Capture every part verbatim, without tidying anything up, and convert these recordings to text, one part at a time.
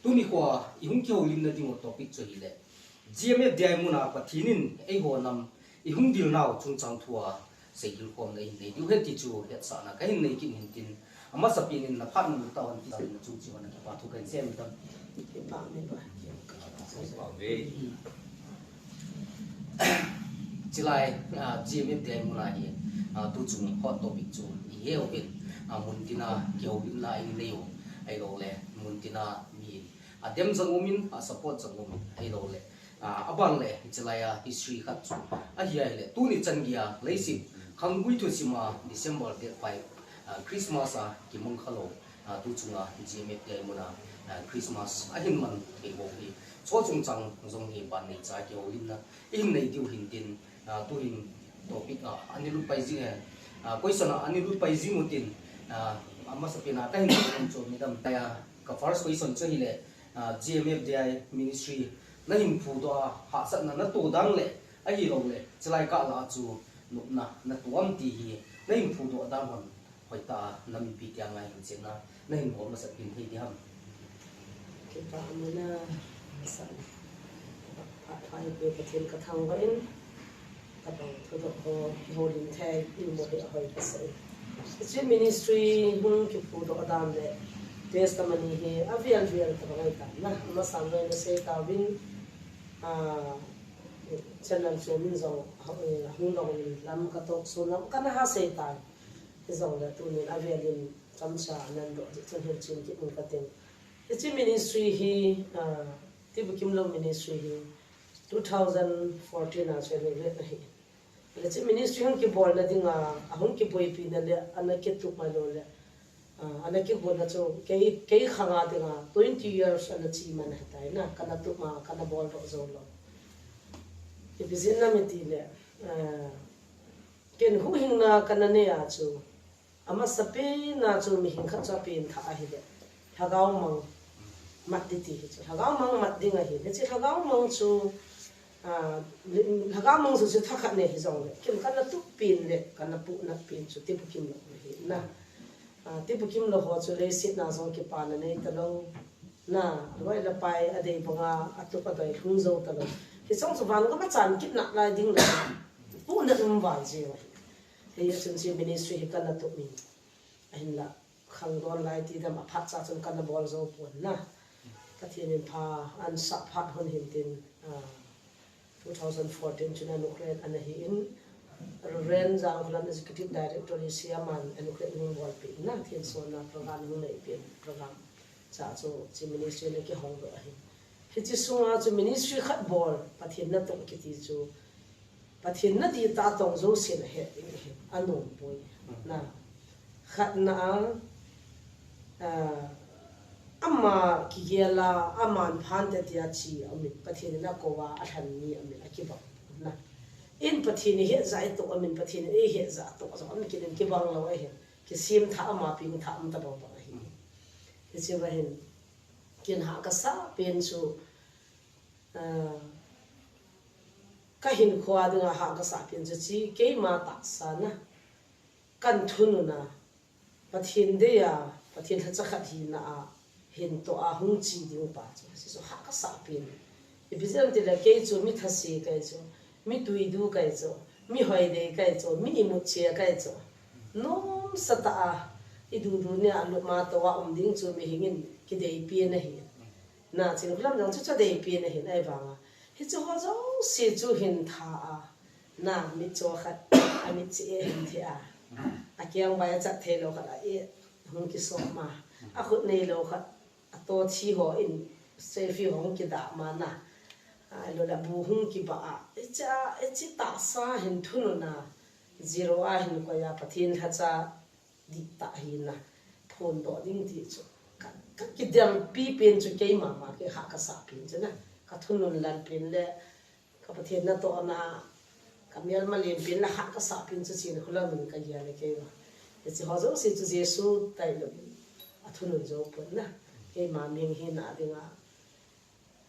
Tuni khoa i hung kihoulimna ding u topic chu hile, G M F D I muna Pathen in eiho nam i hung dil nau chungchang thua seigil khomna i hin nei diu hen ti chu hetsahna ka hin nei kit in tin, amasa pen in na phat na mu tau hen ti na chung chi hon na kipa thu ka hin sem tam. Kipa mi ba. Chilai, ah, G M F D I muna hi, ah, tu chung hot topic chu i he uvin, ah, mun tina kihoulimna i nei u, ahilou le mun tina mi a dem jong umin, a support jong umin, ahilou le, ah, aban le, chilai a history khat chu ahi ahile, tuni chan geiya leiset khanggui thusim a December date five, ah, Christmas a kimang khalou, ah, tu chunga G M F D I muna, ah, Christmas ahin man thei bou hi, chu chungchang jong hi ban neicha kihoulimna i hin nei diu hin tin, ah, tu hin topic a ani lut pai jing e, ah, question a ani lut pai jing u tin, ah, amasa pen a ka hin chu midam ta ya. Ka first question chu hile, ah, G M F D I ministry na hin phudoh a hahsatna na to dan le, ahilou le, chilai kah la chu nopna na to am ti hi na hin phudoh dan hon hoitah a na mipi te anga hin chenna na hin bol masat pen thei diham? Kipa muna sa. Pha, pha, Pathen ka thangvah in. Tabang thudoh ho, kihoulim thei, i mu hi ahoi kasah e. Hiche ministry hung kiphudoh dan le testimony hi avel vel tabang ahi tan na. Amasa ngai na sei tauvin, ah, channel chu min jong, eh, hung long lam ka talk show lam kana ha sei tai. Hijongle tunin avel in chomcha nan doh jeh chun hin chin kit ing kating. Hiche ministry hi, ah, Tibukimlou ministry hi two thousand fourteen a chu inaugurate ahi. Hiche ministry hung kibolna dinga, ahung kiboipina le, ana kitup mai lou le, ah, ana kigonna chu kei, kei khanga dinga twenty years ana chi man ahitai na, kana tup ma, kana boldoh jou lou. Ipi jeh ham itile, ah, ken huhhingna kana nei a chu, amasa pen a chu mihem khat chu apen thah ahile, lhagao mang mat ding ti hi chu. Lhagao mang mat ding ahi. Hiche lhagao mang chu, ah, lhagao mang chu, chu thakhat nei hijongle, ken kana tup pen le kana puhnat pen chu Tibukimlou ahi na. Ah, Tibukimlou ho chu leiset a jong kipana nei talou. Na, loi le pai adei banga atup adoi lhung jou talou. Hiche chu vangam a chan kit nalai ding le, puhnat um val jeng ahi. Hiche chun hiche ministry hi kana tup in. Ahinla, khangdon lai ti dam a phat cha chun kana bol jou pon na. Pathen in pha, an sah phat hon hin tin, ah, two thousand fourteen chun inaugurate ana hi in, Reverend Jangkholam Executive Director hi Siaman inaugurate hung bolpeh in na, thinsona program hung neipeh in program. Cha chu, hiche ministry na kihong doh ahi. Hiche sunga chu ministry khat bol, Pathen natong kiti chu, Pathen nati tah a tong jouse nahet ding ahi, anom poi. Na, khatna a, ah, ama kigel a, aman phan te tia chi aumin, Pathen in akou a, alhen mi aumin, akibang. Na, in Pathen in ihet ja itoh aumin, Pathen in eihet ja toh jong aumin, ken in kibang lou ahi. Kisem thah ama peng thah um tabang bang ahi. Hiche va hin, ken hah kasah pen chu, ah, ka hinkho a dinga hah kasah pen chu hiche keima tahsa na, kan thunun a, Pathen dei a, Pathen lhacha khat hina a, hin toh a hung che ding pa chu, hiche chu hah kasah pen. Ipi jeh ham itile kei chu mi thase kahi chu, mi tuidu kahi chu, mi hoidei kahi chu, mi imut che kahi chu. Nomsa tah a, i dudu nia lupma toh a um ding chu mihem in kidei pen ahi. Na, Chinkholam jong chu chadei pen ahin ahivanga, hiche ho jouse chu hin tha a, na, mitcho khat, amit che e hin thei a, akeng vai achat thei lou khat a, e, hung kisop ma, akhut nei lou khat, ato thi ho in, selfie ho hung kidah ma na, a, lou le bu hung kibah a, hiche a, hiche tahsa hin thunun a, zero a hin koi a, Pathen lhacha dihtah hina phondoh ding ti chu ka, ka kidelpi pen chu keima ma kei hah kasah pen chu na, ka thunun lal pen le ka Pathen natohna, ka melma len pen le hah kasah pen chu Chinkholam in ka gel e kei va. Hiche ho jouse chu Jesu tailou in athunun jou pon na, keima mihing hina dinga,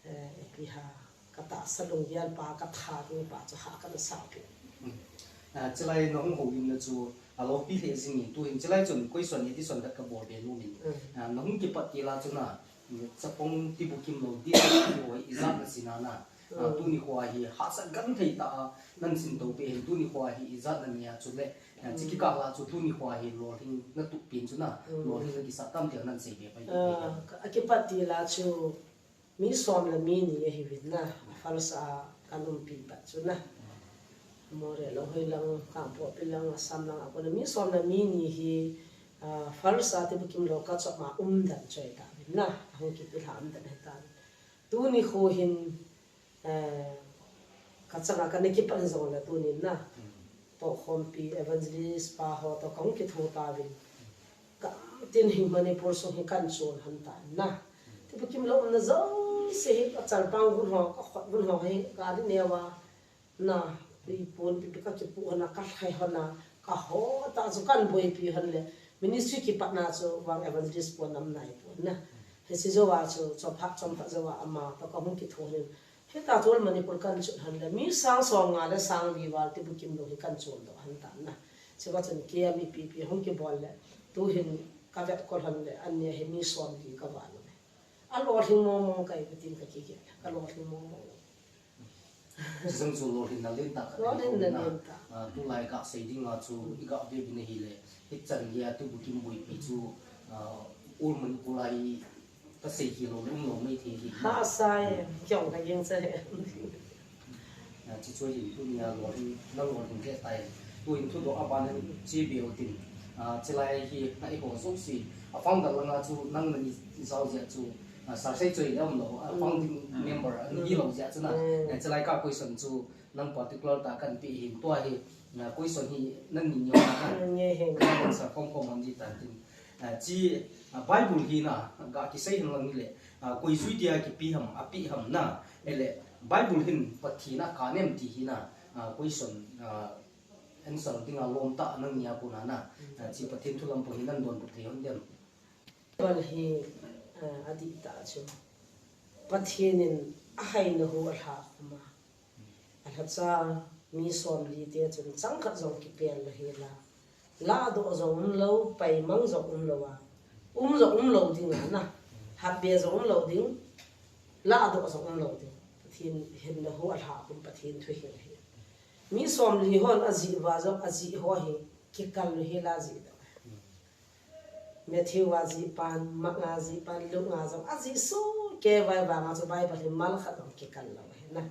eh, ipi ham, ka tahsa lunggel pa, ka tha ding pa chu hah kana sah pen. Hmm. Ah, chulai na hung houlimna chu alopi lheh jing in, tuhin chulai chun question addition khat ka bol be nom in. Hmm. Ah, na hung kipat til a chun a, Chapang tibukim lou, di ti ho hi ijat na sin a na. Ah, tuni kho hi hahsat genthei tah a nan sin to peh hin, tuni kho hi ijat na nia chule, ah, chi kikah la chu tuni kho hi lolhing na tup pen chu na, lolhing na kisah tam tia nan sei be pai. Ah, ka, akipat ti la chu mi som le mi ni ahi uvin na, falsa a kan umpi pat chu na. Moreh lang, hoilang, Kangpokpi lang, Assam lang a kon a mi som le mi ni hi, ah, falsa tibukim lou ka chom a um dan choi ta uvin na, ahung kipe lha um dan ahi ta uvin. Tuni kho hin, eh, ka chang a kana kipan jong le tunin na. Tohkhompi evangelist pa ho to kahung kitho ta uvin. Ka tin hi Manipur sung hi kan chol han ta na. Tibukim lou umna jouse hi ka chalpang vun ho, ka khut vun ho hi ka di neo a. Na, pi pon, pi, pi ka kipu hon a, ka lhai hon a, ka ho ta chu kan boipi hon le. Ministry kipat na chu vang evangelist pon nam nai pon na. Hiche jou a chu, chom phat chom phat jou a ama to kahung kitho hon in. Hita chu Manipur kan chol hon le. Mi sang som nga le sang li val tibukim lou hi kan chol doh hon ta na. Chuva chun kei a mipi pi hung kibol le. Tu hin ka vetkol hon le, an nia hi mi som li ka val le. A lolhing mong mong ka hi tin ka kigel. Ka lolhing mong mong. Chujong chu lolhinna lentah khat ahi. Lolhinna lentah. Ah, tulai ka sei ding a chu i ga ve uvin ahile, hichan gei a tibukim boipi chu, ah, Old Manipur a hi ka sei hi lou, um lou mai thei hi. Ha sai, kiong ka ging sa he. Ah, chi chu hin tunia lolhin, na lolhin le tai. Tuhin thudoh a ban in chi be u tin. Ah, chilai hi na i ho jouse. A founder langa chu nang na i jao jeh chu, ah, Sir Seichoi le um lou, ah, founding member a hi lou jeh chu na. Eh, chilai ka question chu nang particular tah kan pe hin tua hi, ah, question hi nang ni nyo na. Nge he. Nang sa khom khom ham di tan tin. Ah, chi, ah, Bible hi na, ga kisei hin lang hile, ah, koi jui dia kipe ham, ape ham na. Ele, Bible hin Pathen a kanem ti hi na, ah, question, ah, answer dinga lom tah nang nia kona na, ah, chi Pathen thu lampang hi nan donbut thei hon dem. Bible hi, ah, adih tah chu Pathen in ahaina hu alha khum a. Alhacha mi somli te chun chang khat jong kipel lou hela. Lahdoh jong um lou, paimang jong um lou a. Um jong um lou ding a na. Hatbe jong um lou ding. Lahdoh jong um lou ding. Pathen hinna hu alha khum Pathen thu hi ahi. Mi somli hon ajih uva jong ajih ho hi kikal lou hela jih doh. Matthew a jih pan, Mark a jih pan, Luke a jong ajih soh kei vai vang a chu Bible hi mal khat jong kikal lou ahi na.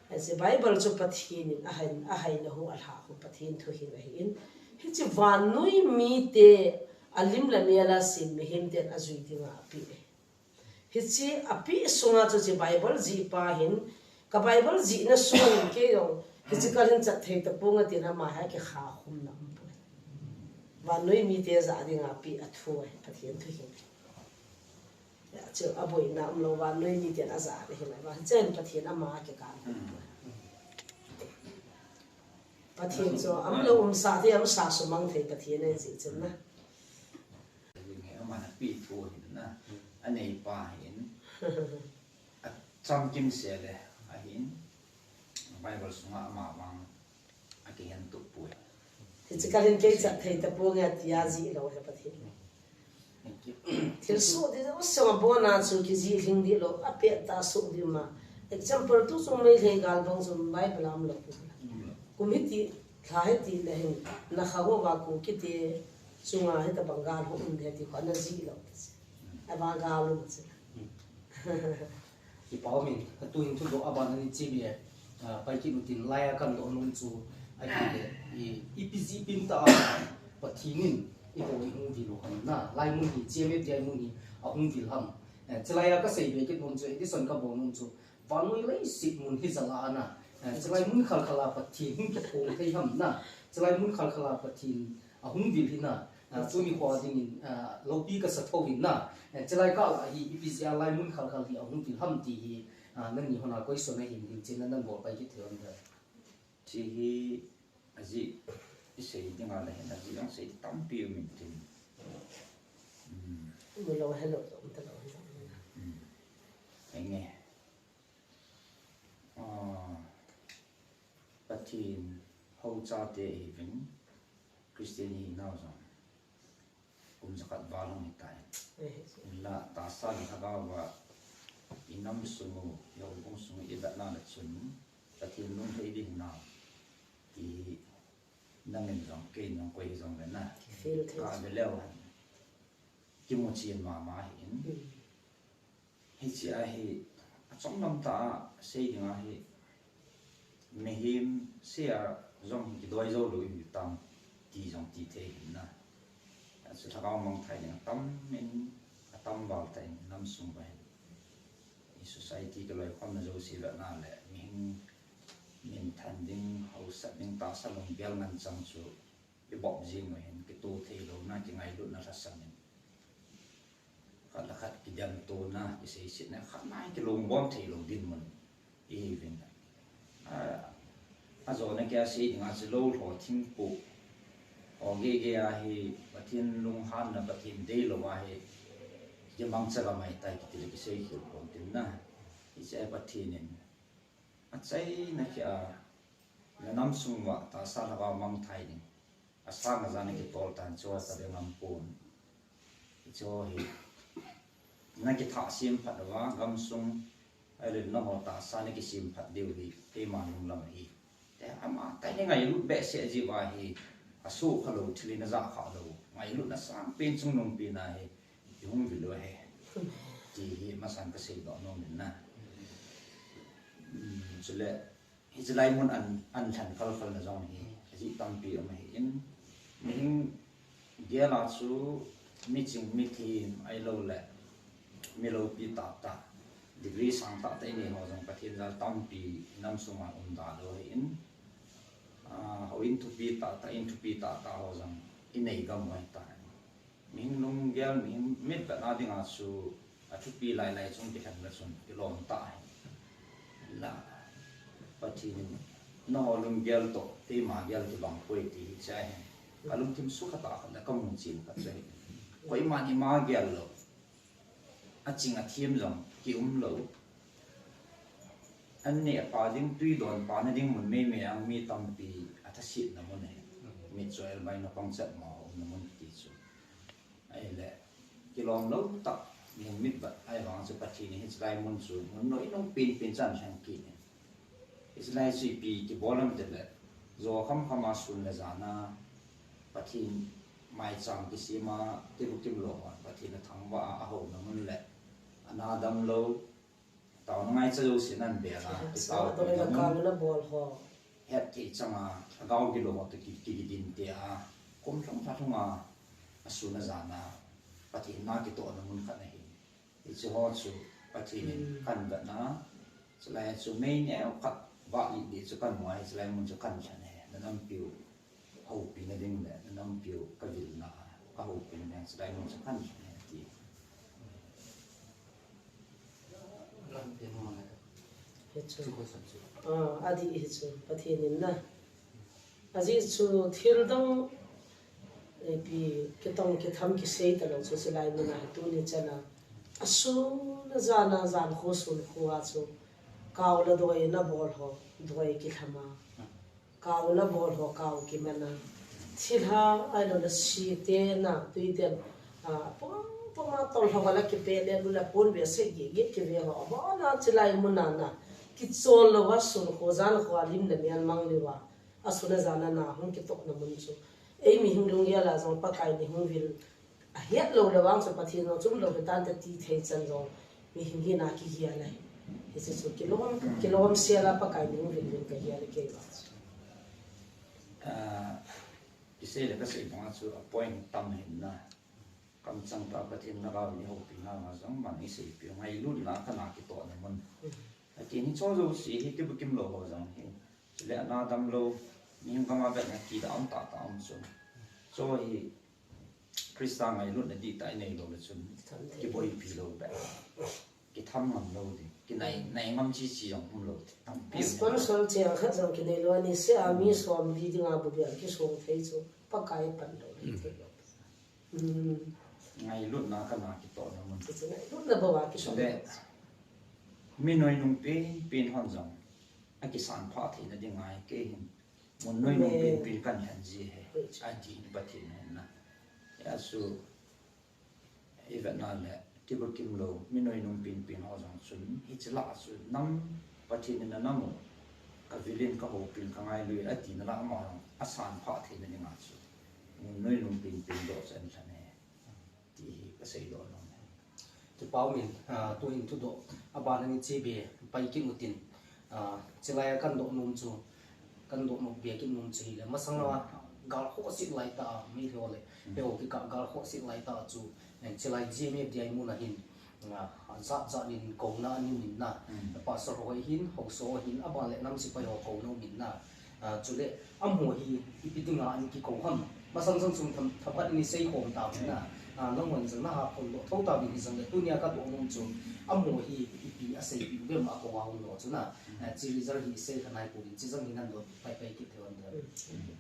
Hiche Bible chu Pathen in ahaina, ahaina hu alha khum Pathen thu hi ahi in. Hiche vannoi mite alim le mel a sem mihem ten ajui dinga ape. Hiche apeh sunga chu hiche Bible jih pa hin, ka Bible jihna sung in kei jong, hiche kal hin chat thei taponge tin ama hi akikha khumna um poi. Vannoi mite jah dinga apeh a thu ahi, Pathen thu hi. Hiche aboina um lou, vannoi miten ajah ahi lai. Hiche hin Pathen ama akikan um poi. Pathen chu aum lou umsah thei, aumsah sumang thei Pathen ahi jeh chun na. Aman apeh thu hin na, anei pa hin, achamkim seh le, ahin, Bible sunga ama vang akihen tup poi. Hiche kal hin kei chat thei taponge tia jih lou ahi Pathen. Thilsoh ding jong song abona chu kijih lhing ding lou, apet tah soh ding ma. Example tu chu Meitei gal bang chu Bible a um lou. Kum hiti, lha hiti le hin, na kha ho va Kuki te chunga hitabang gal ho um de ti kho ana jih lou. Ava gal um chu. Kipa umin, tuhin thudoh a ban in chi be, ah, pai kit utin, laiya kan doh nom chu ahile, i, ipi jeh pen tah a Pathen in eiho hi hung vil u ham na, lai mun hi, G M F D I mun hi ahung vil ham. Eh, chulaiya ka sei be kit nom chu, addition ka bol nom chu, vannoi leiset mun hi jal a na, eh, chulai mun khalkhal a Pathen hung kiphong thei ham na, chulai mun khalkhal a Pathen ahung vil hi na, ah, tuni kho dingin, ah, loupi kasa thou vin na. Eh, chulai kah a hi ipi jeh a lai mun khalkhal hi ahung vil ham ti hi, ah, nangni hon a question ahin, hilchen nan bol pai kit thei un te. Chi hi ajeh isei dinga le hin ajeh ang sei tampi um in tin. Hmm. Mu lou helou, um talou helou. Hmm. Enge. Ah, Pathen hou chate ihiuvin, Christian ihinau jong. kum jakhat val hung hitai. Hinla tahsa le lhagao a i nam sung u, i houbung sung u i vetna le chun Pathen lungthim ding hinam ti hi nangin jong, kei jong, koi hi jong le na. Kifeel thei. Ka ve leu hen. Kimu chen mama hi in. Hiche a hi, achom lam tah a sei ding a hi, mihem sei a jong hi kidoi jou lou i hi tam ti jong ti thei hin na. Achu lhagao mangthai ding atam in, atam val tah in nam sung uva hin. I society kiloikhomna jouse vetna le, mihem minthan ding, hausat ding, tahsa lunggel ngen chang chu, i bop jing u hin, kitoh thei louna, kingailutna lhasam in. Khat le khat kidemtona, kiseisetna, khat na kilungbom thei lou dinmun i hi uvin. A, ajona kia sei ding a chu lou lho thingpu. Ho gei gei a hi Pathen lunghanna, Pathen deilou a hi kimangcha gam ahitai kiti le kisei khel pon tin na. Hiche a Pathen in achaina kia na nam sung uva tahsa lhagao mangthai ding. Asang ajan a kitol tan chu a ta be ngam pon. Chu hi na kithah sem phat uva, gamsung, ahile nangho tahsa na kisem phat diu hi, keima lunglam ahi. Te ama tah hi ngailut behseh jeh uva hi, asuh kha lou, thil in aja kha lou, ngailutna sangpen chungnungpen a hi, i hung vil u ahi. Ti hi masan ka seidoh nom in na. Um, chule, Hiche lai mun an, an lhen khalkhal na jong hi, ajeh tampi um ahi in, mihem gel a chu miching mithem ahilou le, mi loupi tahtah, degree sang tahtah i nei ho jong Pathen jal tampi i nam sung a um da lou ahi in, ah, houin thupi tahtah, in thupi tahtah ho jong i nei gam u ahi tai. Mihem lunggel, mihem mitvet na ding a chu athupi lailai chung kilhen le chun kilom tah ahi. La, Pathen in nangho lunggel toh keima gel kibang poi ti hi cha ahi. Ka lungthim sukha tah khat le ka muchen khat chu ahi. Koiman ima gel lou. Aching athem jong kium lou. An neh pa ding, tui don pa na ding mun meimei a mi tampi athasetna mun ahi. Mitcho elbai na pangchat mo umna mun kiti chu. Ahile, kilom lou tah, mihem mitvet ahivang chu Pathen in hiche lai mun chu, mun noi nung penpen chan lheng kit in. Hiche lai chu ipi kibol ham tile, jo kham kham a sun le jan a, Pathen maicham kisem a, kibu kimlou a, Pathen athangvah a, ahouna mun le, ana damlou, Taona ngaicha jouse nan bel a, kitao doi na mun. Kal na bol ho. Hetthei chang a, lhagao gilou ho toh ki, ki, kidin te a, kum lhung lha lhung a, asun ajan a, Pathen na kitohna mun khat ahi. Hiche ho chu Pathen in kan vetna, chulai chu mei neo khat vah lih lih chu kan mu a, hiche lai mun chu kan lhen ahi, na nampiu. Houpina ding le, na nampiu ka vilna, ka houpina ding, chulai mun chu kan lhen ahi ti. Hichu. Ah, adih hichu, Pathen in na. Ajeh chu thil dang, eh, pi, kitong kitham kisei talou chu, chulai mun a hi tuni chan a. Asun ajan a, jan kho sun kho a chu. Kau le doi na bol ho, doi kilham a. Kau na bol ho, kau kiman a. Thilha, ahilou le si te na, tui te na, a, pum, pum a tol ho la kipe le, lu la pon be se gi, gi kive ho. Abon a chulai mun a na. Kichol lou va sun kho, jan kho a lim le mian mang le va. Asun ajan a na, hung kitohna mun chu. Ei mihem lunggel a jong Pakai ni hung vil. Ahet lou le vang chu Pathen jong chum lou hitan te ti thei chan jong mihem hina kigel ahi. Hiche chu kilom, kilom sel a Pakai ni hung vil vil kagel ahi kei vang chu. Ah, kisei le kasei bang a chu a point tam ahin na. Kamchang tah Pathen lhagao in eihoupina a jong man iseipi u ngailutna kana kitohna mun. Atin hicho jouse hi kibu kimlou ho jong hi. Chule ana damlou, mihem gam a vet na kida um tah tah um chu. Chu hi Christa ngailutna dihtah inei lou le chun, kiboipi lou be. Kitham ngam lou ding, kinai, nai ngam chi chi jong um lou ding. Tampi um sponsor chiang khat jong kinei lou ani se a mi som li ding a bu bial kisong thei chu, Pakai pan lou le thei lou. Hmm. Ngailutna kana kitohna mun. Chu ngailutna bou a kitoh. Chule, mi noi nung pen, pen hon jong. Akisan pha theina ding ngai kei hin. Mun noi nung pen pen kan lhen ji ahi. Ati Pathen in na. Hia chu Ivetna le, kibukim lou, mi nuinung pinpin ho jong chun, hiche lah chu nam Pathen in anam u, kavilin kahopin kangailui, atina lah ama jong asan phah theina dinga chu, nuinung pinpin doh chu ahin lhon e, ti hi kasei doh nom e. Kipa umin, ah, tuhin thudoh abana ni chibai pai kit utin, ah, chulai a kadoh nom chu, kadoh nom bia kit nom chu hile, masanga gal khohse laitah a, mi ho le, he ho kikah gal khohse laitah a chu, eh, chulai G M F D I muna hin, ah, jat jat in kouna aum in na, pastor ho hin, haosa ho hin, aban le nam sepai ho kouna aum in na, ah, chule, amaho hi, ipi dinga ana kikou ham, masang jong chun tham, thaphat in isei khom tauvin na, ah, nangman jong naha phondoh thou tauvin hijongle, tunia kadoh nom chu, amaho hi, ipi aseipeh uvem akou a hung lou chu na, ah, hiche result hi isei kha nai pouvin, hiche jong hi nadon pai pai kit thei uvem.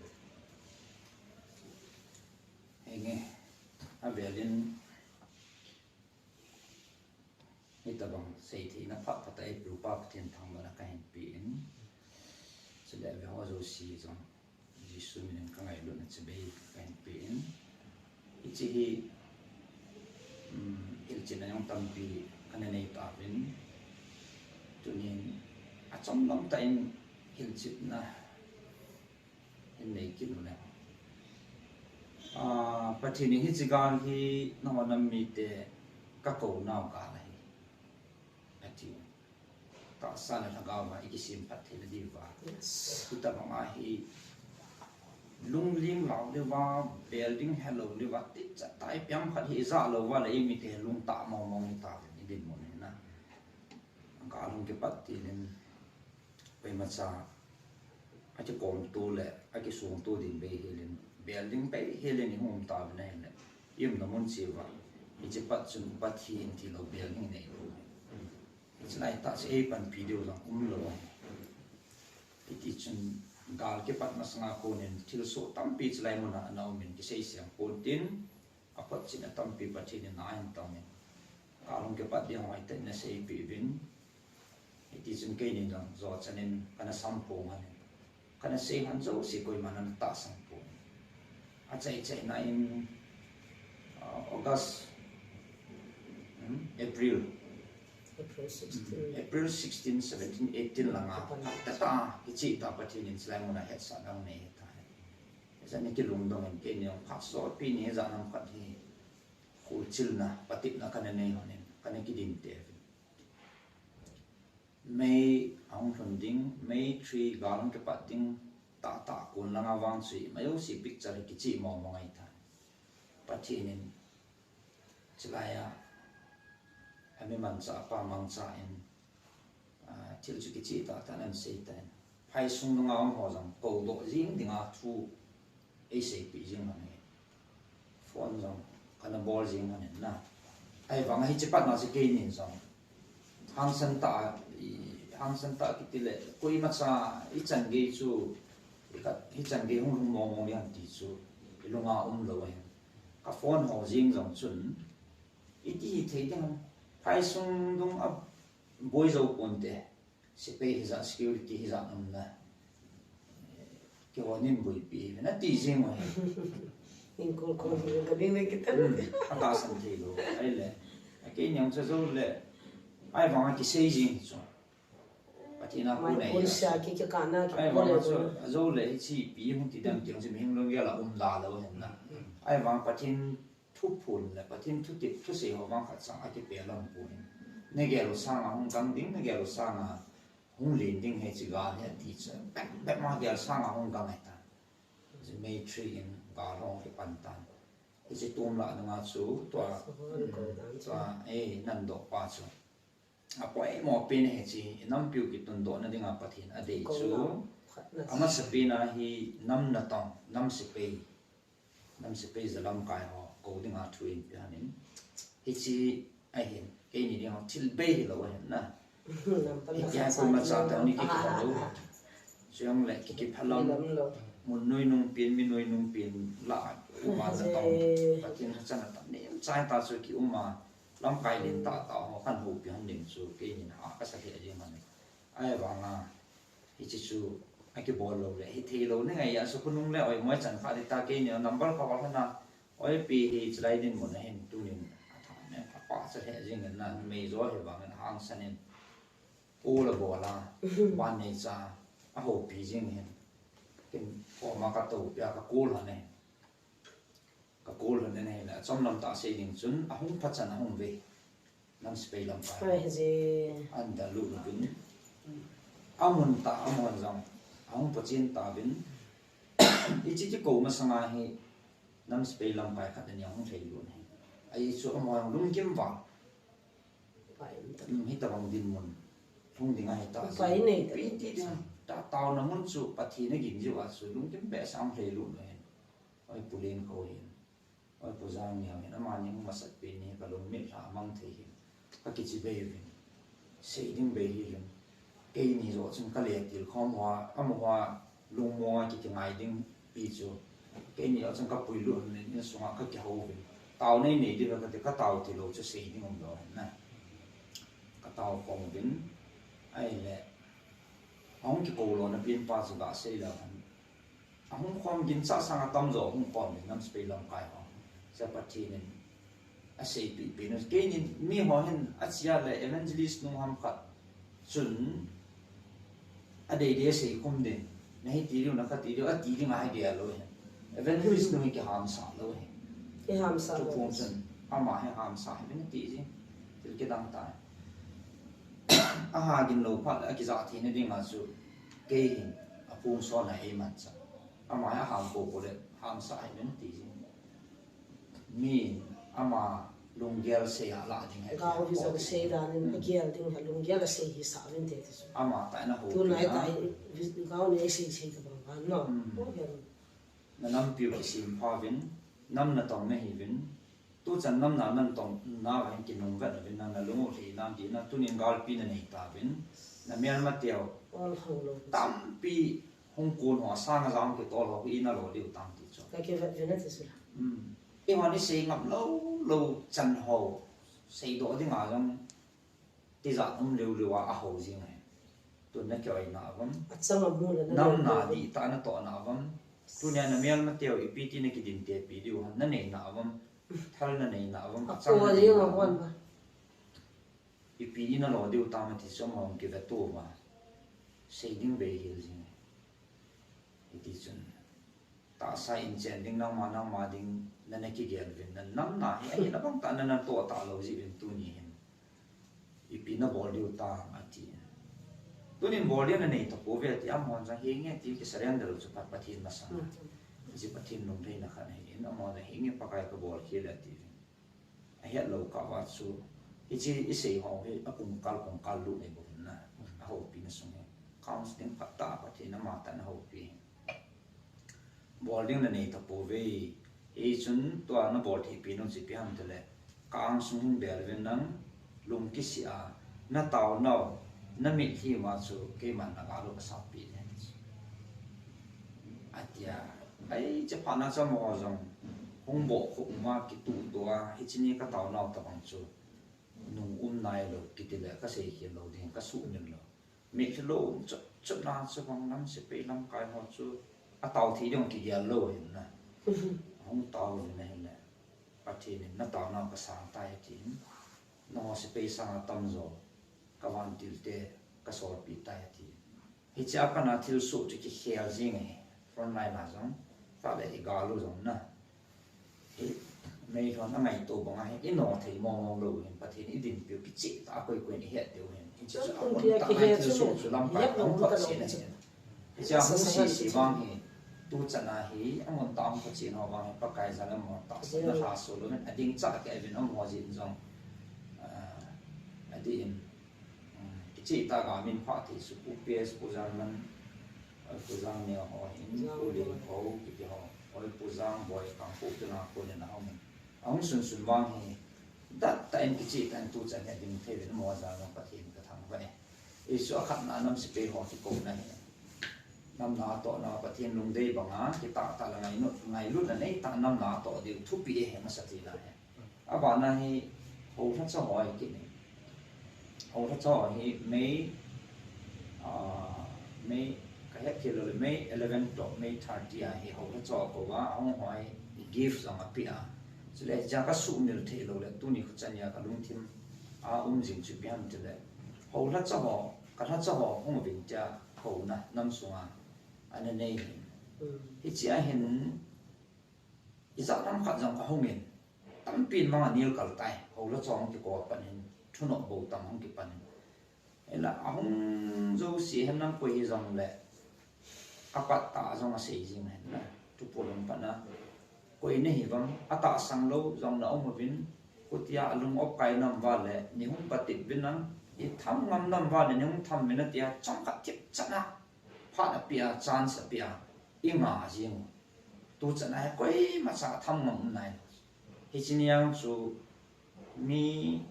Henge, avelin hitobang seitheina phat phat a eipeupa Pathen thangvahna kahin pen, chule ve ho jouse jong Jesu minin kangailutna chibai kahin pen, hiche hi, um, hilchetna jong tampi kana nei tauvin, tunin achom lam tah in hilchetna hin nei kit u le. Ah, Pathen in hiche gal hi nangho nam mite kakounau gal ahi, ati. Tahsa le lhagao a ikisemphat theina diuva. Yes. Hitobang a hi lungling lou diuva, bel ding helou diuva, ticha tai piang khat hi ijah lou uva le imite lungtah mong mong hita le idinmun hi na. Gal hung kipat tilin, koimacha akikomtu le akisungtu ding bei helin, bel ding bei helin ihung um tauvin ahile, iumna mun cheh uva hiche pat chun Pathen tilou bel ding neilou. Hiche laitah chu eipanpi diu jong umlou. Hitichun gal kipat masanga konin thilsoh tampi chulai muna ana umin kisei seng pontin, aphotchetna tampi Pathen in ahin tongin, gal hung kipat ding ho hi tah in aseipeh uvin. Hitichun keinin jong jochan in kana samphong lhonin, kana sei lhon jouse koiman ana tahsan pon. Achai chaina in, ah, August, hmm, April, April sixteen, seventeen, eighteen langa, atah tah a hiche tah Pathen in chulai muna hetsahna anei tai. Hijeh in kilungdong in keini jong phat sotpi ni hijat ham khat hi kholchilna, patepna kana nei lhonin, kana kidinte uvin. May ahung lhun ding, May three gal hung kipat ding, tahtah kon langa vang chu imajouse picture hi kicheh mong mong ahitai. Pathen in chulai a, ami manchah pa mangcha in, ah, thil chu kicheh tahtah in ana sei tan. Phaisung dunga um ho jong koudoh jing dinga thu eiseipeh jing lhon ahi. Phone jong kana bol jing lhonin na. Ahivanga hiche patna chu keinin jong hangsan tah a, i, hangsan tah a kiti le, koimacha ichan gei chu, i ka, hichan gei hung lhung mong mong ding ham ti chu ilunga umlou ahin. Ka phone ho jeng jong chun, iti hithei ding ham, phaisung dung a boi jou ponte, sepai hijat, security hijat umna, keiho nin boipi uvin ati jeng u ahi. Nin kol kol hi ka ding le kitan. Hmm, atahsan theilou. Ahile, keini jong chu ajou le, ahivanga kisei jeng chu, Pathen a kon ahi. Ahivanga chu ajou le hiche ipi hung ti ding ham ti jong chu mihem lunggel a um da lou ahin na. Ahivang Pathen thuphon le Pathen thutep thusei ho vang khat chang akipel lou poi. Nagel u sanga hung gang ding, nagel u sanga hung len ding hiche gal hi ati chu, bep bep ma gel sanga hung gang ahitai. May three in gal hung kipan tan. Hiche tumlah dunga chu tua, tua, eh, nandoh pa chu apoimo pen ahi, hiche inampiu kitundohna dinga Pathen adei chu, amasapen a hi nam natong, nam sepai, nam sepai ja lamkai ho kou dinga thu eipe lhonin, hiche ahin, keini dinga thil bei hilou ahin na. Hitia koimacha toh ni kikipha lou. Chujongle kikipha lam, mun nuinung pen, mi nuinung pen lah a uma natong, Pathen hachana tah nemcha ta chu kiuma, lamkai len tahtah ho kahin houpi lhon ding chu keinin ha kasa lheh jeng lhon e. Ahivanga hiche chu akibol lou le hitheilou ni ngai a, chu khonung le oimo chan kha ding ta, keini number kha val lhona, oipi hi chulai dinmun a hin tunin athah Sa lheh jing in na, mei jo hi vang in hangsan in, ul a bol a, ban nei cha, a hopi jing hin. Kin koma ka to pia ka kul han e. Ka kul han e na hi la, chom lam ta sei ding chun, a hung pha chan a hung ve. Nam sepai lam pa. Ai, je. An da lu lu ding. A mun ta, a mun jong. A hung pha chin ta vin. I chi chi ko ma sanga hi. Nam sepai lamkai khat ni hung thei lu ni. Ai chu a mun lungkim va. Pai ta. Hi ta bang din mun. Lung ding a hi ta. Pai nei ta. Pi ti ding. Ta tau na mun chu Pathen a gin jiu a chu lungkim be sang thei lu ni. Oi, Pu Len ko hin. Oi, Pu Jang ni hin. Ama ni hung masat pe ni ka lung mit la mang thei hin. Ka kichi be hin. Sei ding be hi hin. Kei ni jo chun ka le til khom hua, a mo hua, lung mo a ki ki ngai ding pi chu. Kei ni jo chun ka pui lu hin in sunga ka ki ho vin. Tau nei nei di ka ti ka tau ti lo chu sei ding um lo hin na. Ka tau khom vin. Ai le. Hong ki ko lo na pin pa chu ga sei lo hin. A hung khom gin cha sang a tam jo hung khom gin nam sepai lamkai ho. Sa Pathen in a sei pi pi nu. Kei ni mi ho hin a chia le evangelist nu ham khat. Chun a dei dei sei khum din. Na hi ti diu na kha ti diu a ti ding a hi dia lo hin. Evangelist nu hi ki ham sa lo hin. Ki ham sa lo. Chun ama hi ham sa hi na ti ji. Til ki dang ta. A ha gin lo phat a ki za thi na ding a chu. Kei hin a pung so na ei man cha. Ama hi a ham ko ko le, ham sa hi men ti ji. Mi ama lunggel sei a la ding hi. Gao hi jong sei dan in, a gel ding ha lunggel a sei hi sa vin te ti chu. Ama ta na ho. Tu nai ta gao nei sei sei ta bang ban no. Ko gel. Na nam piu ki sim pha vin, nam na tong na hi vin. Tu chan nam na nan tong na va hin ki nung vet na vin na na lungu hi na di na tu nin gal pi na nei ta vin. Na mial ma teo. Ol ho lo. Tam pi Hung kun ho sang a jang ki tol ho hi na lo diu tam ti chu. Ka ki vet vet na ti chu la. Hmm. I ho ni sei ngam lo lo chan ho. Sei do ding a jong ti ja um liu liu a, a ho jing e. Tun na ki oi na avam. A chang a mu la na nam na di ta na to na avam. Tunia na mial ma teo i pi ti na ki din te pi diu han na nei na avam. Thal na nei na avam. A chang na nei na avam. Ipi in a lo diu tam a ti chu amahon kive to va. Sei ding bei hel jing e. Hiti chun. Tahsa in chen ding nangma, nangma ding nana kigel vin. Na nam na hi, ahi na bang ta nana to ta lo ji vin tuni hin. Ipi na bol diu tam a ti. Tunin bol ding na nei ta po ve ti amahon jang hi nge ti ki surrender chu Pat-, Pathen masang. Ji Pathen lungtheina khat hi in amahon jang hi nge Pakai ka bol khel a ti vin. A het lo kah uva chu, hiche i sei ho hi a kum kal, kum kal lut nei bou hin na, a houpi na sung hi. Counseling phat tah a Pathen ama tah in a houpi. Bol ding na nei ta pouve. Hichun tua na bol thei pi nung chu ipi ham tile, ka angsung hin bel uvin nang, lung kisih a, na taonau, na mitlhi uva chu keiman na gal u ka sappeh ding. Atia, ai, hiche phat na chu amaho jong, hung bohkhup ma kituh tua, hiche ni ka taonau tabang chu, nung um nailou, kiti le ka seikhel lou ding, ka suhmil lou. Mitlhi lou um chot chot na chu bang lam sepai lamkai ho chu, a tao thei ding kigel lou hin na. Hung tao uvin ahile, Pathen in na taonau ka sang tai atin, nangho sepai sanga tamjo, ka vantil te, ka solpeh tai atin. Hiche a pat na thilsoh chu kikhel jing ahi, frontline a jong, tah le i gal u jong na. Hi, meilhon a ngaito banga hi, i no thei mong mong lou hin, Pathen i dinpiu kicheh tah a koi koi in i het diu hin. Hiche chu a mun tah a thilsoh chu lamkai a hung phat chen ahi. Hiche a hung sese vang hi, tu chan a hi, a mun tah a hung phat chen ho vang hi, Pakai jal a mun tah a sa na lhaso lou hin, a ding chah kei uvin amaho jin jong, ah, a dih in. Kicheh tah a min phat thei chu Pu P S, Pu Jangman, Pu Jangneo ho hin, Pu Lin ho, kiti ho, oi Pu Jangboi, Kangpokpi lang a kon in a hung in. A hung sun sun vang hi, dat tah in kicheh tah in tu chan hi a ding thei uvin amaho jal a Pathen ka thangvah e. Hichu a khatna nam sepai ho kikouna hi. Nam na tohna Pathen lungdei banga, kitah tah le ngailut, ngailutna nei tah nam na toh diu thupi e, masa thei na hi. Abana hi, houlhacha ho ahi kit e. Houlhacha ho hi May, ah, May, ka het thei lou le May eleven to May thirty a hi houlhacha ho kouva, ahung ho hi gift jong apeh a. Le hichea ka sumil thei lou le, tuni khuchania ka lungthim a um jing chu ipi ham tile, hou lhacha ho, ka lhacha ho hung uvin tia houna nam sunga ana nei hin. Hichea hin, ijat ham khat jong ka hungin, tampi in mang anel kal tai, hou lhacha ho hung kikol pan hin, thunoh bou tam hung kipan in. Hinla, ahung jouse hin nam koi hijong le, apat tah jong asei jing hin na, thuphon um pat na. Koi nahi vang, atahsan lou jong na um uvin, khutia alung op kai nam uva le, nei hung patep uvin lang, i tham ngam nam uva le, nei hung tham uvin atia, chomkhat thip chan a, phat apeh a, chance apeh a, i nga jing u. Tuchan a hi koimacha tham ngam um nai. Hiche ni jong chu mi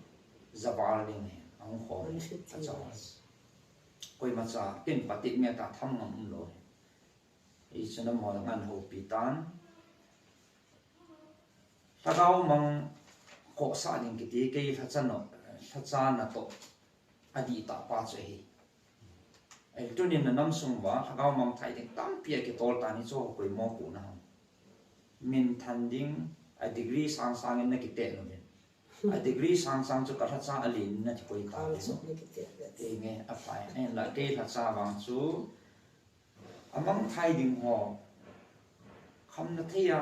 javal ding hi, ahung khom hi, acha. Koimacha, kin patep mi ata tham ngam um lou hi. Hichu namo ngan houpi tan. Lhagao mang khohsah ding kiti kei lhacha no, lhacha natoh adih tah pa chu ahi. Ahile tunin na nam sung uva, lhagao mangthai ding tampi akitol tan hichu ho koi mo pu na ham. Minthan ding, a degree sang sang in na kiteh uvin. A degree sang sang chu ka lhacha alen in na kikoi tan chu. Kei nge, aphai. Hinla kei lhacha vang chu, amangthai ding ho. Khamna thei a,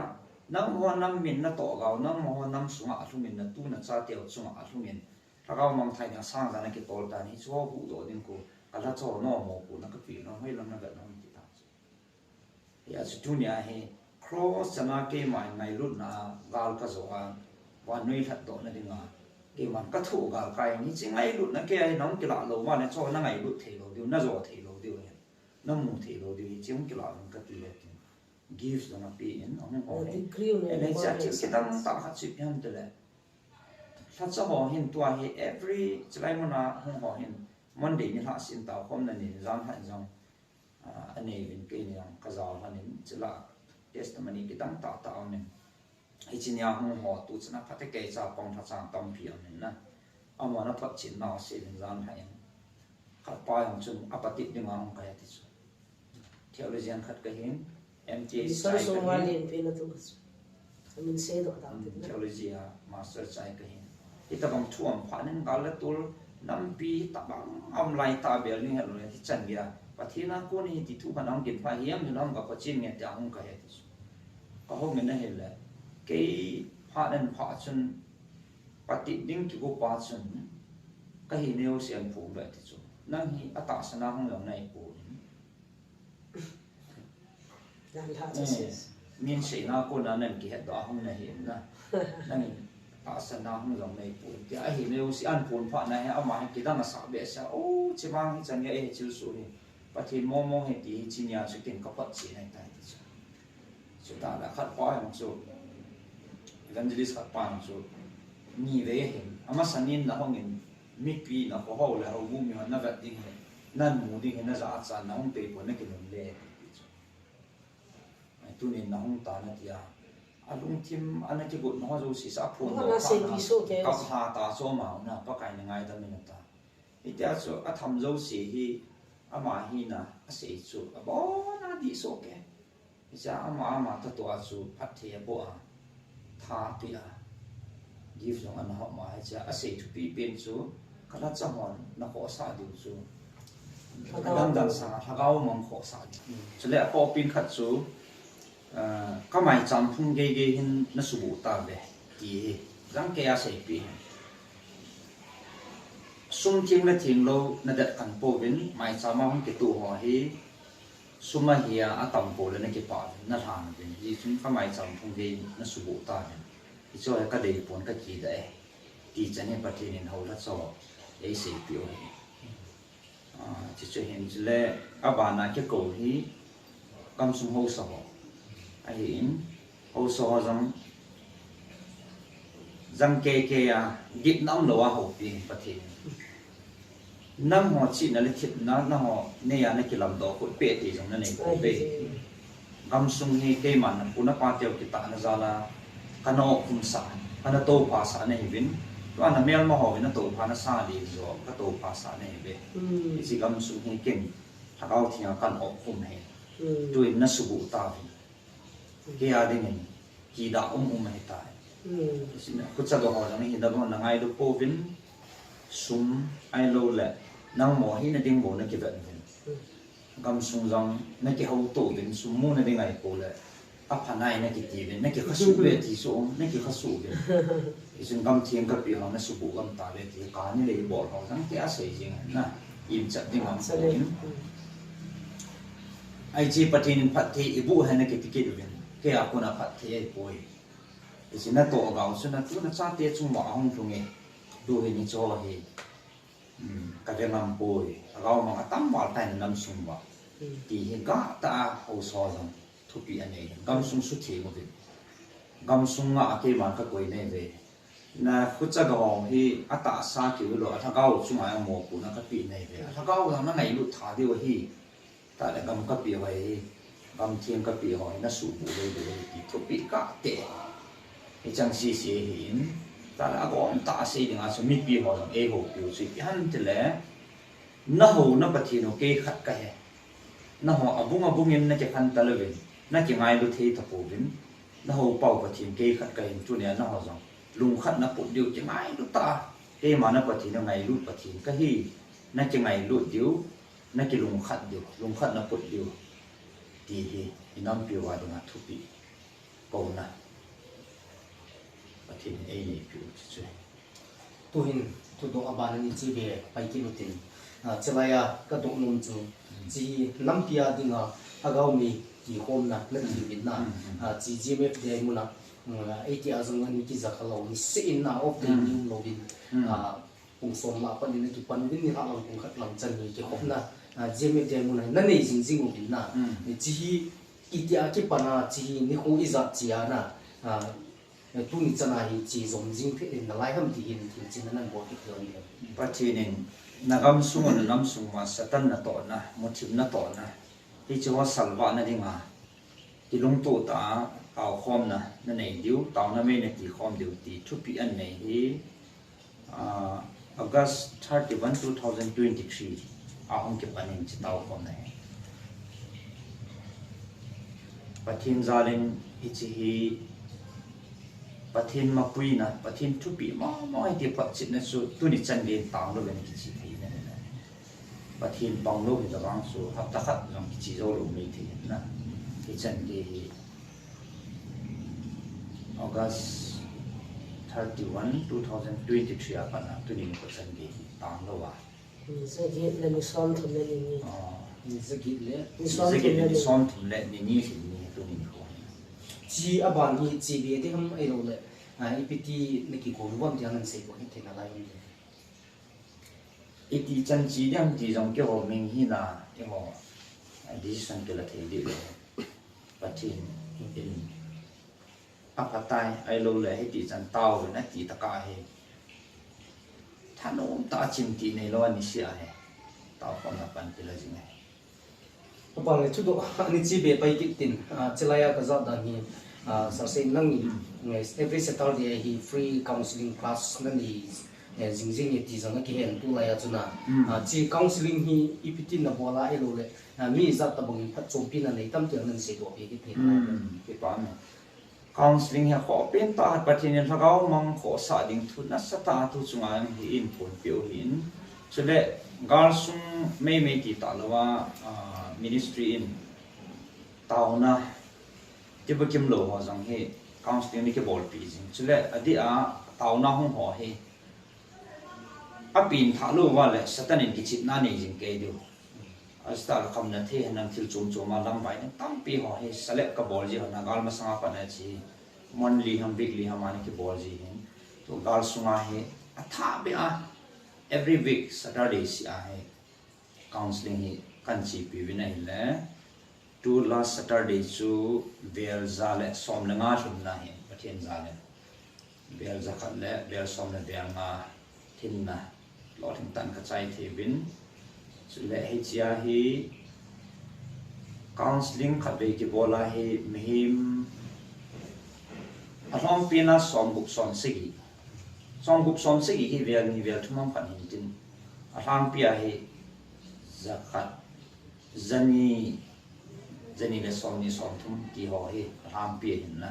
nangho nam min natoh gao, nangho nam sunga alhungin, natu nachateu chunga alhungin, lhagao mangthai ding asang ja na kitol tan hichu ho huhdoh ding khu, ka lhacha ho nomo khu na kapeh nom, hoilam na vet nom ti tan chu. Hia chu tunia hi, cross chan a keima ngailutna a gal kajo a, vannoi lhatdohna dinga, keiman kathoh galkai in, hiche ngailutna kei a hi nahung kilah lou vale, chu na ngailut thei lou diu, najo thei lou diu hin, namu thei lou diu, hiche hung kilah vin kati le tin. Gift jong apen, ahung hon e. Degree u le, hiche a thil kidang tah khat chu ipi ham tile, lhacha ho hin tua hi every chilai mun a hung ho hin, Monday nilhah sin tao khomna ni, janlhah in jong, ah, anei uvin, keini jong kajao lhon in, chule testimony kidang tah tah aum in. Hiche nia hung ho tuchan a phatecha pang lhacha tampi aum in na. Amahon aphotchetnau asei uvin janlhah in. Khatpa jong chun apatep dinga hung kahi ati chu. Theologian khat kahin, M T H chai kahin. Theology a master chai kahin. Hitobang thu aum phat in gal le tol, nampi tabang aum lai tah bel ding helou le, hichan geiya Pathen a kon hiti thu khat ahung kin phat, hiam hilou ham ka khochen nge tia hung kahi ati chu. Kahung in ahile, kei phat in phat chun, patep ding kigo pa chun, kahinei jouse ahin phongdoh e ati chu. Nang hi atahsan a hung jong nahi poi. Min seina kona nang kihetdoh a hung nahi na. Nangin tahsan a hung jong nahi poi. Tia ahinei jouse ahin phong phat na hi, ama hi kidang asah behseh a, o, chimang hichan geiya eihil soh hi, Pathen momo ahi ti hi, hiche nia chu ken kaphotchet ahitai ti chu. Chutah le khatpa jong chu, evangelist khatpa jong chu, nivei ahin, amasan in nahung in, mipi nakhohou le houbung mihon navet ding hi, namu ding hi, najachat nahung pei poi, nakinungle ti chu. Tunin nahung tan atia, alungthim ana kigotna ho jouse sa aphondoh phat na, kaplha ta chu amaho na, Pakai in ngaidam in ata. Hitia chu atham jouse hi, ama hina asei chu abon a dih soh e. Hichea ama, ama thatoh a chu phatthei aboh a, tha apeh a, gift jong ana hom a, hichea asei thupi pen chu, ka lhacha hon nakhohsah diu chu, kadangdang sanga lhagao mang khohsah diu. Chule akhohpin khat chu, ah, kamaicham phung geigei hin nasuboh tauve, ti hi jangkeiya aseipeh hi. Sum theng le thenglou nadet khen pouvin, maicham a hung kitoh ho hi, sum ahi a, atam pou le nakipah uvin, nalhan uvin, hijeh chun kamaicham phung gei nasuboh tauvin. Hiche hi kadeipon, kakidah e, ti chan hi Pathen in hou lhacha ho eiseipeh u ahi. Ah, chuche chu hin chule, abana kikou hi, gamsung haosa ho ahin, haosa ho jong jangkeikei a, gitna umlou a houpi Pathen in. Nangho chihna le thepna, nangho neiya nakilamdoh khut peh thei jong nanei pouve. Gamsung hi keiman napu napateu kitahna jal a kana opkhum sah, kana toupha sah nahiuvin. Tua namelma houvin natoupha nasah ding joh, katoupha sah nahiuve. Hiche gamsung hi ken Lhagao Theng a kahin opkhum ahi. Tuin nasuboh tauvin. Kei a dingin kidah um um ahitai. Khucha ga ho jong hi na bang na ngailu pouvin, sum ahilou le nangma hina ding bou na kivet uvin. Gamsung jong na kihouto uvin, sum muna ding ahi pou le, apha nai na kiti uvin, na kikha suh ve ti su, na kikha suh uvin. Hichun gam theng kapeh ho na subuh gam tave ti, kani le ibol ho jong ti asei jing na, imchat ding am sa ding. Ahi chi Pathen in phatthei iboh hen na kiti kit uvin, kei a kon a phatthei ahi poi. Hichu natoh gao chu na tu na chate chung uva ahung lhung e. Tu hi ni cho hi. Ka ve ngam poi. Agao mang atam val tai na nam sung uva. Ti hi gah tah a haosa jong thupeh anei. Gamsung sutheng uvin. Gamsung a keiman kakoi nei ve. Na khucha ga ho hi atahsa kiu lou, alhagao chunga jong mopohna kapeh nei ve. Alhagao jong na ngailut tha diu ahi. Tah le gam kapeh ho hi, gam theng kapeh ho hi, na subuh lou diu ahi ti thupeh kah tei. Hichang sese hi in, tah le agom tah a sei dinga chu mipi ho jong eihoupiu chu ipi ham tile, na houna Pathen u kei khat kahi. Na ho abung abung in na kikhen talouvin, na kingailu thei tapouvin, na houpa u Pathen kei khat kahin tunia na ho jong lungkhat na put diu kingailu tah a, keima na Pathen u ngailut Pathen kahi, na kingailut diu, na kilungkhat diu, lungkhat na put diu, ti hi inampiu a dinga thupeh kouna Pathen in eineipiu chu chu. Tuhin thudoh abana ni chi be pai kit utin. Ah, chulai a kadoh nom chu, chi hi nampi a dinga Agaomi kikhomna nati uvin na. Ah, chi G M F D I muna, ah, eighty a jong ani kija kha lou, niseh in na off day ni um louvin. Ah, pung som lah a pat in na kipan uvin, nilhah lang pung khat lang chan ni kikhopna, ah, G M F D I muna na nei jing jing uvin na. Chi hi itia kipan a, chi hi nikho ijat chia na, ah, tuni chan a hi chi jom jing phet in nalai ham ti hin thil chin na nan bol kit lou ni. Pathen in na gamsung, na namsung uva Satan natohna, muthim natohna, hiche ho salvah na dinga kilungto tah a taokhomna na nei diu, taona mei na kikhom diu ti thupeh anei hi, ah, August thirty-one, two thousand twenty-three a hung kipan in hiche taokhomna hi. Pathen jal in hiche hi Pathen mapuina, Pathen thupeh mama hi ti photchetna chu tuni chan gei in tang louvin kiche thei na hi na. Pathen pang lou hi tabang chu hapta khat jong kiche jou lou mei thei na. Hichan gei hi August thirty-one, two thousand twenty-three a pat a tuni nikho chan gei hi tang lou a. Ni jaget le ni somthum le ni ni. Ah. Ni jaget le. Ni somthum le ni ni. Ni somthum le ni ni hi ni tuni nikho. Chi aban hi chi be ding ham ahilou le, ah, ipi ti na kigon uvam tia nan seidoh hih thei nalai uvam. Iti chan chi ding ham ti jong keiho ming hina, eiho decision kila thei ding le. Pathen in aphatai, ahilou le hiti chan tao le nati tah a hi thanom tah a chim ti neilou ani sia hi. Taokhomna pan kila jing ahi. Aban le thudoh ani chi be pai kit tin, ah, chulai a kajah dan hi, ah, sir sei nangin, eh, every Saturday hi free counseling class nanei, eh, jing jing e ti jong akihen tulai a chun a. Ah, chi counseling hi ipi tin nabol a ahilou le, ah, mi ijat tabang in phatchompi nanei tam ti jong nan seidoh be kit tin. Kipa me. Counseling hi akhoh pen tah a Pathen in lhagao mang khohsah ding thu nasatah a tu chunga hi eiphonpeh u ahin. Chule gal sung meimei ti talou a, ah, ministry in taona kibukim lou ho jong hi counseling ni kibolpi jing. Chule adeh a taona hung ho hi apen thah lou uva le Satan in kichepna nei jing kei diu. Ajeh chu la kamna thei henlang thil chom chom a lamvai ding tampi ho hi select kabol ji ho na gal masanga pat a chi monthly ham weekly ham a ni kibol ji hin. Tu gal sunga hi athah beh a every week Saturday seh a hi counseling hi kahin chepi uvin ahile. Tu last Saturday chu vel ja le som le nga lhunna hi Pathen jal in. Vel ja khat le vel som le vel nga lhinna lolhing tah in kachai thei uvin. Chule hichea hi counseling khatvei kibol a hi mihem alhompi na somgup somsagi. Somgup somsagi hi vel ni vel thum ham khat hin tin. Alhangpi a hi ja khat, ja ni, ja ni le som ni som thum ti ho hi alhangpi ahin na.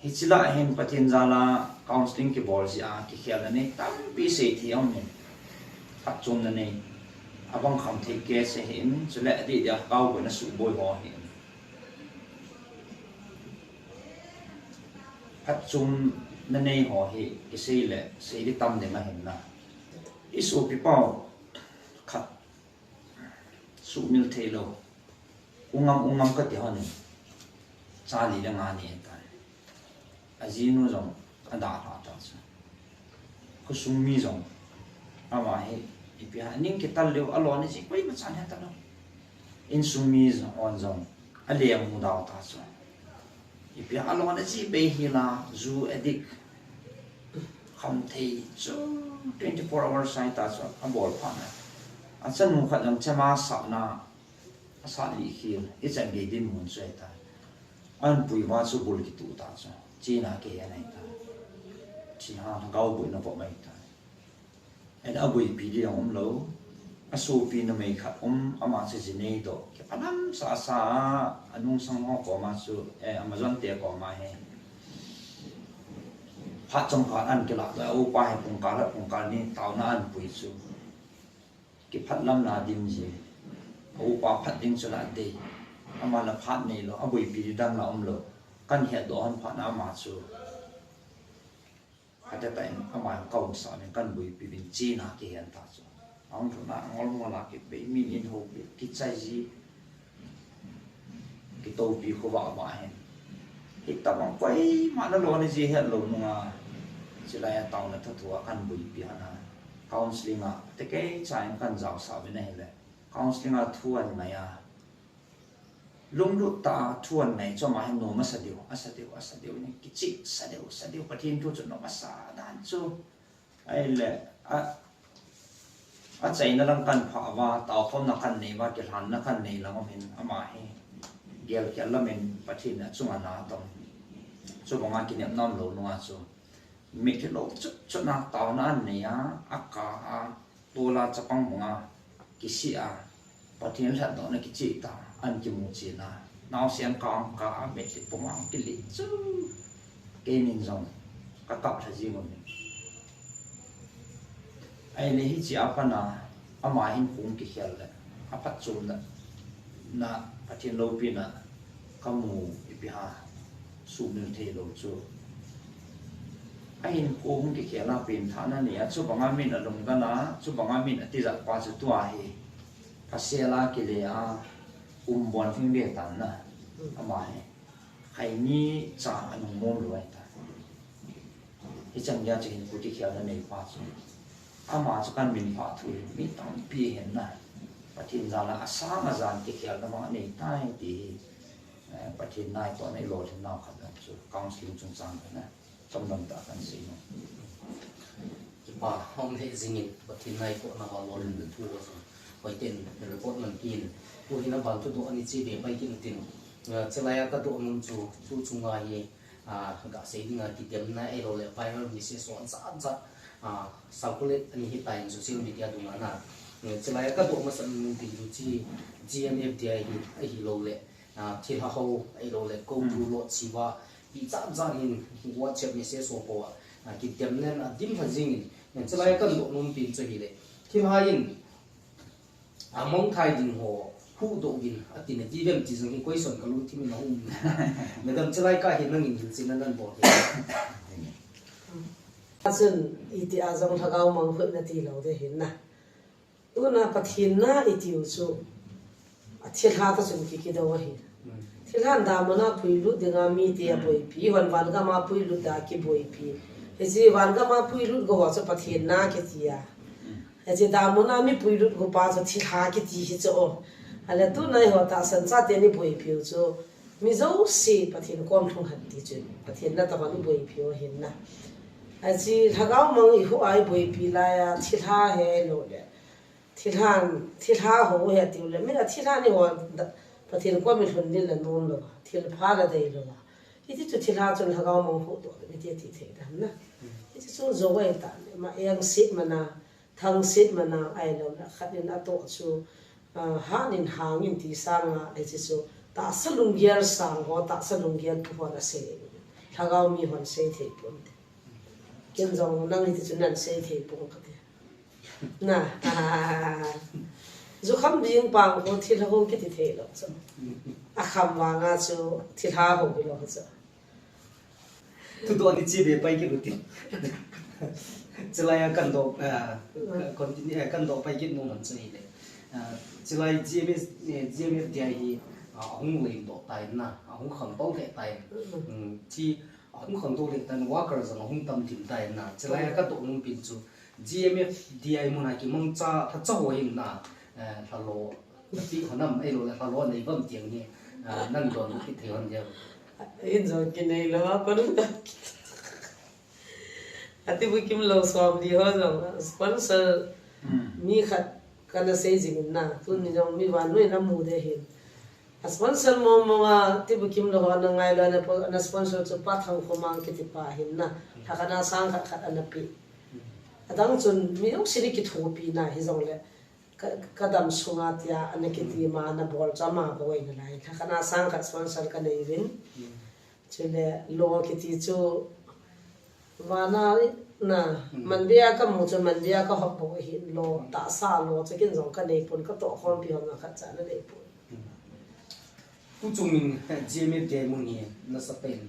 Hiche lah hin Pathen jal a counseling kibol jeh a kikhelna nei tampi sei thei aum in. Phatchomna nei. Abang kham thei case ahin, chule adeh dia kaoboina suboi ho ahin. Phatchomna nei ho hi kisei le sei di tam ding ahin na. I sopi pau khat sumil thei lou. Ungam ungam kati hon in. Cha li le nga nei tai. Ajinu jong adalha ta chu. Khosung mi jong ama hi ipi ham ning kital leu, alona ji koima chan he talou. Insung mi jong on jong aleng mu dau ta chu. Ipi ham alona ji bei hi la, ju addict. Kham thei chu twenty four hours sai ta chu abol pha na. Achanu khat jong chema sahna asah li khel, ichan gei dinmun chu ahi ta. An pui uva chu bul kitu ta chu. Chena kihe ahi ta. Thi ha, lhagao boina bou ahi ta. Ahin aboipi ding jong umlou. Asopi numei khat um, ama chu ji nei doh. Kiphalam sasa a, anungsang ho koma chu, eh, Amazon te koma hi. Phat chomkhat an kilah doh, aupa hi pungkal, pungkal ni taona an pui chu. Kiphatlamna dim ji. Aupa phat ding chu la dei. Ama la phat neilou, aboipi ding dang la umlou. Kan het doh hon phat na ama chu. Phat tah in ama kaumsah uvin kan boipi uvin chena kihen ta chu. Ahung lhun a ngol ngol a kibei min in houpi kichai ji. Kitopi khovah vah hin. Hitobang koima nalona ji hetlou nunga. Chulai a taona thathu a kan boipi hon a. Counseling a tekei cha in kan jaosah uvin ahile. Counseling a thu an ngai a. Lunglut tah a thu an ngai chu ama hin nom asa diu, asa diu, asa diu ni, kicheh sa diu, sa diu, Pathen thu chu nom asa dan chu. Ahile, a, achaina lang kan phah uva, taokhomna kan nei uva, kilhanna kan nei lang um in, ama hi gelkhel lam in Pathen achunga na tong. Chubanga kinepna umlou nunga chu. Mit hilou chut chut na taona an nei a, akah a, tol a chapang banga kisih a, Pathen lhatdohna kicheh tah a, an kimu chen a, naosen kah a, kah a, mit hi pum a, kile chu, keinin jong kakap lha jing uvin. Ahile hiche a pat a, ama hinkho kikhel le, aphatchomna, na Pathen loupina, kamu ipi ham, sumil thei lou chu. Ahinkho hung kikhel a penthahna nei a, chubanga min alungdon a, chubanga min atijat pa chu tua hi. Phasel a kile a, um bon hing ve tan na, ama hi. Khaini cha anung mom lou ahi ta. Hichan geiya chu hinkho kikhelna nei pa chu. Ama chu kan minphah thu hi mi tampi hin na. Pathen jal a asang ajan kikhelna ma nei tai ti hi. Eh, Pathen naitohna ilolhin nau khat chu counseling chungchang na. Chomlam tah kan sei nom. Kipa, hom lheh jingin, Pathen naitohna va lolhin thu a chu. Hoiten report man tin. Tu hin aban thudoh ani che be pai kit tin. Eh, chulai a kadoh nom chu, tu chunga hi, ah, gasei dinga kidemna ahilou le viral message ho jat jat, ah, circulate ani hitan social media dunga na. Eh, chulai a kadoh masat nom pen chu chi G N F D I hi, ahilou le, ah, thilha ho ahilou le, kou tu lo chiva, ti jat jat hin WhatsApp message ho po a, ah, kidemna in adim lha jingin. Eh, chulai a kadoh nom pen chu hile. Thilha in, amang thai ding ho, huhdoh uvin, ati na ti vem ti jong hi question kalungthim in aum. Madam, chulai kah hin nangin hilchen na nan bol hi. Achun, iti a jong lhagao mang huhna ti lou de hin na. Tuna Pathen na iti u chu, athilha ta chun ki, kidou ahi. Thilhan damun a puilut dinga mite aboipi, hon van gam a puilut a kiboipi. Hiche van gam a puilut go ho chu Pathen na kiti a. Hiche damun a mi puilut go pa chu thilha kiti hi chu o. Ahile tuna eiho tahsan chate ni boipi u chu mi jouse Pathen kom lhung hen ti chu. Pathen na tobang i boipi u ahin na. Hiche lhagao mang i huh a i boipi lai a thilha hilou le. Thilhan, thilha ho hi ati u le. Mi a thilha ni ho da, Pathen kom i lhun ni la nom lou a. Thilpha la dei lou a. Hiti chu thilha chun lhagao mang huhdoh le mi ti ati thei dan na. Hiti chu jou ahi ta le. Ma engset mana, thangset mana ahilou le. Khat in atoh chu, ah, han in hang in ti sanga, hiti chu tahsa lunggel sang ho, tahsa lunggel kihon asei. Lhagao mi hon sei thei pon te. Ken jong nang hiti chu nan sei thei pon kati. Na, jukham ding pang ko thil ho kiti thei lou chu. Akham vanga chu thil ha ho kilo chu. Thudoh ni chi be pai kit u tin. Chulai a kan doh, ah, continue, eh, kan doh pai kit nom chu hile. Ah, chulai G M F, eh, G M F D I hi, ah, ahung lei doh tai na, ahung khangtou lheh tai. Mm. Mm, chi ahung khangtou lheh tai na, worker jong ahung tam lhim tai na. Chulai a ka doh nom pen chu G M F D I mun a kimangcha lhacha ho hin na, eh, lhalo, na pi ho nam ei lo le lhalo nei vam tiang ni, ah, nan don kit thei hon dia. In jong kinei lou a kon. Ati bu kim lou som di ho jong, sponsor mi khat kana sei jing in na, tun mi jong mi van noi na mu de hin. A sponsor mong mong a, ti bu kim lou ho na ngai lou na po, na sponsor chu Pa Thangkhomang kiti pa hin na, lhakhat na sang khat khat ana pi. Adang chun mi jong sini kithopi na hi jong le, ka, ka dam sunga tia, ana kiti ma na bol chu ama boi na lai. Lhakhat na sang khat sponsor ka nei vin. Chule lo kiti chu vana na, manbia ka mu chu manbia ka hop bou hin lo, tahsa lo chu kin jong ka nei pon, ka toh khompi hon khat cha na nei pon. Tuchung in, eh, G M F D I mun hi nasa pen,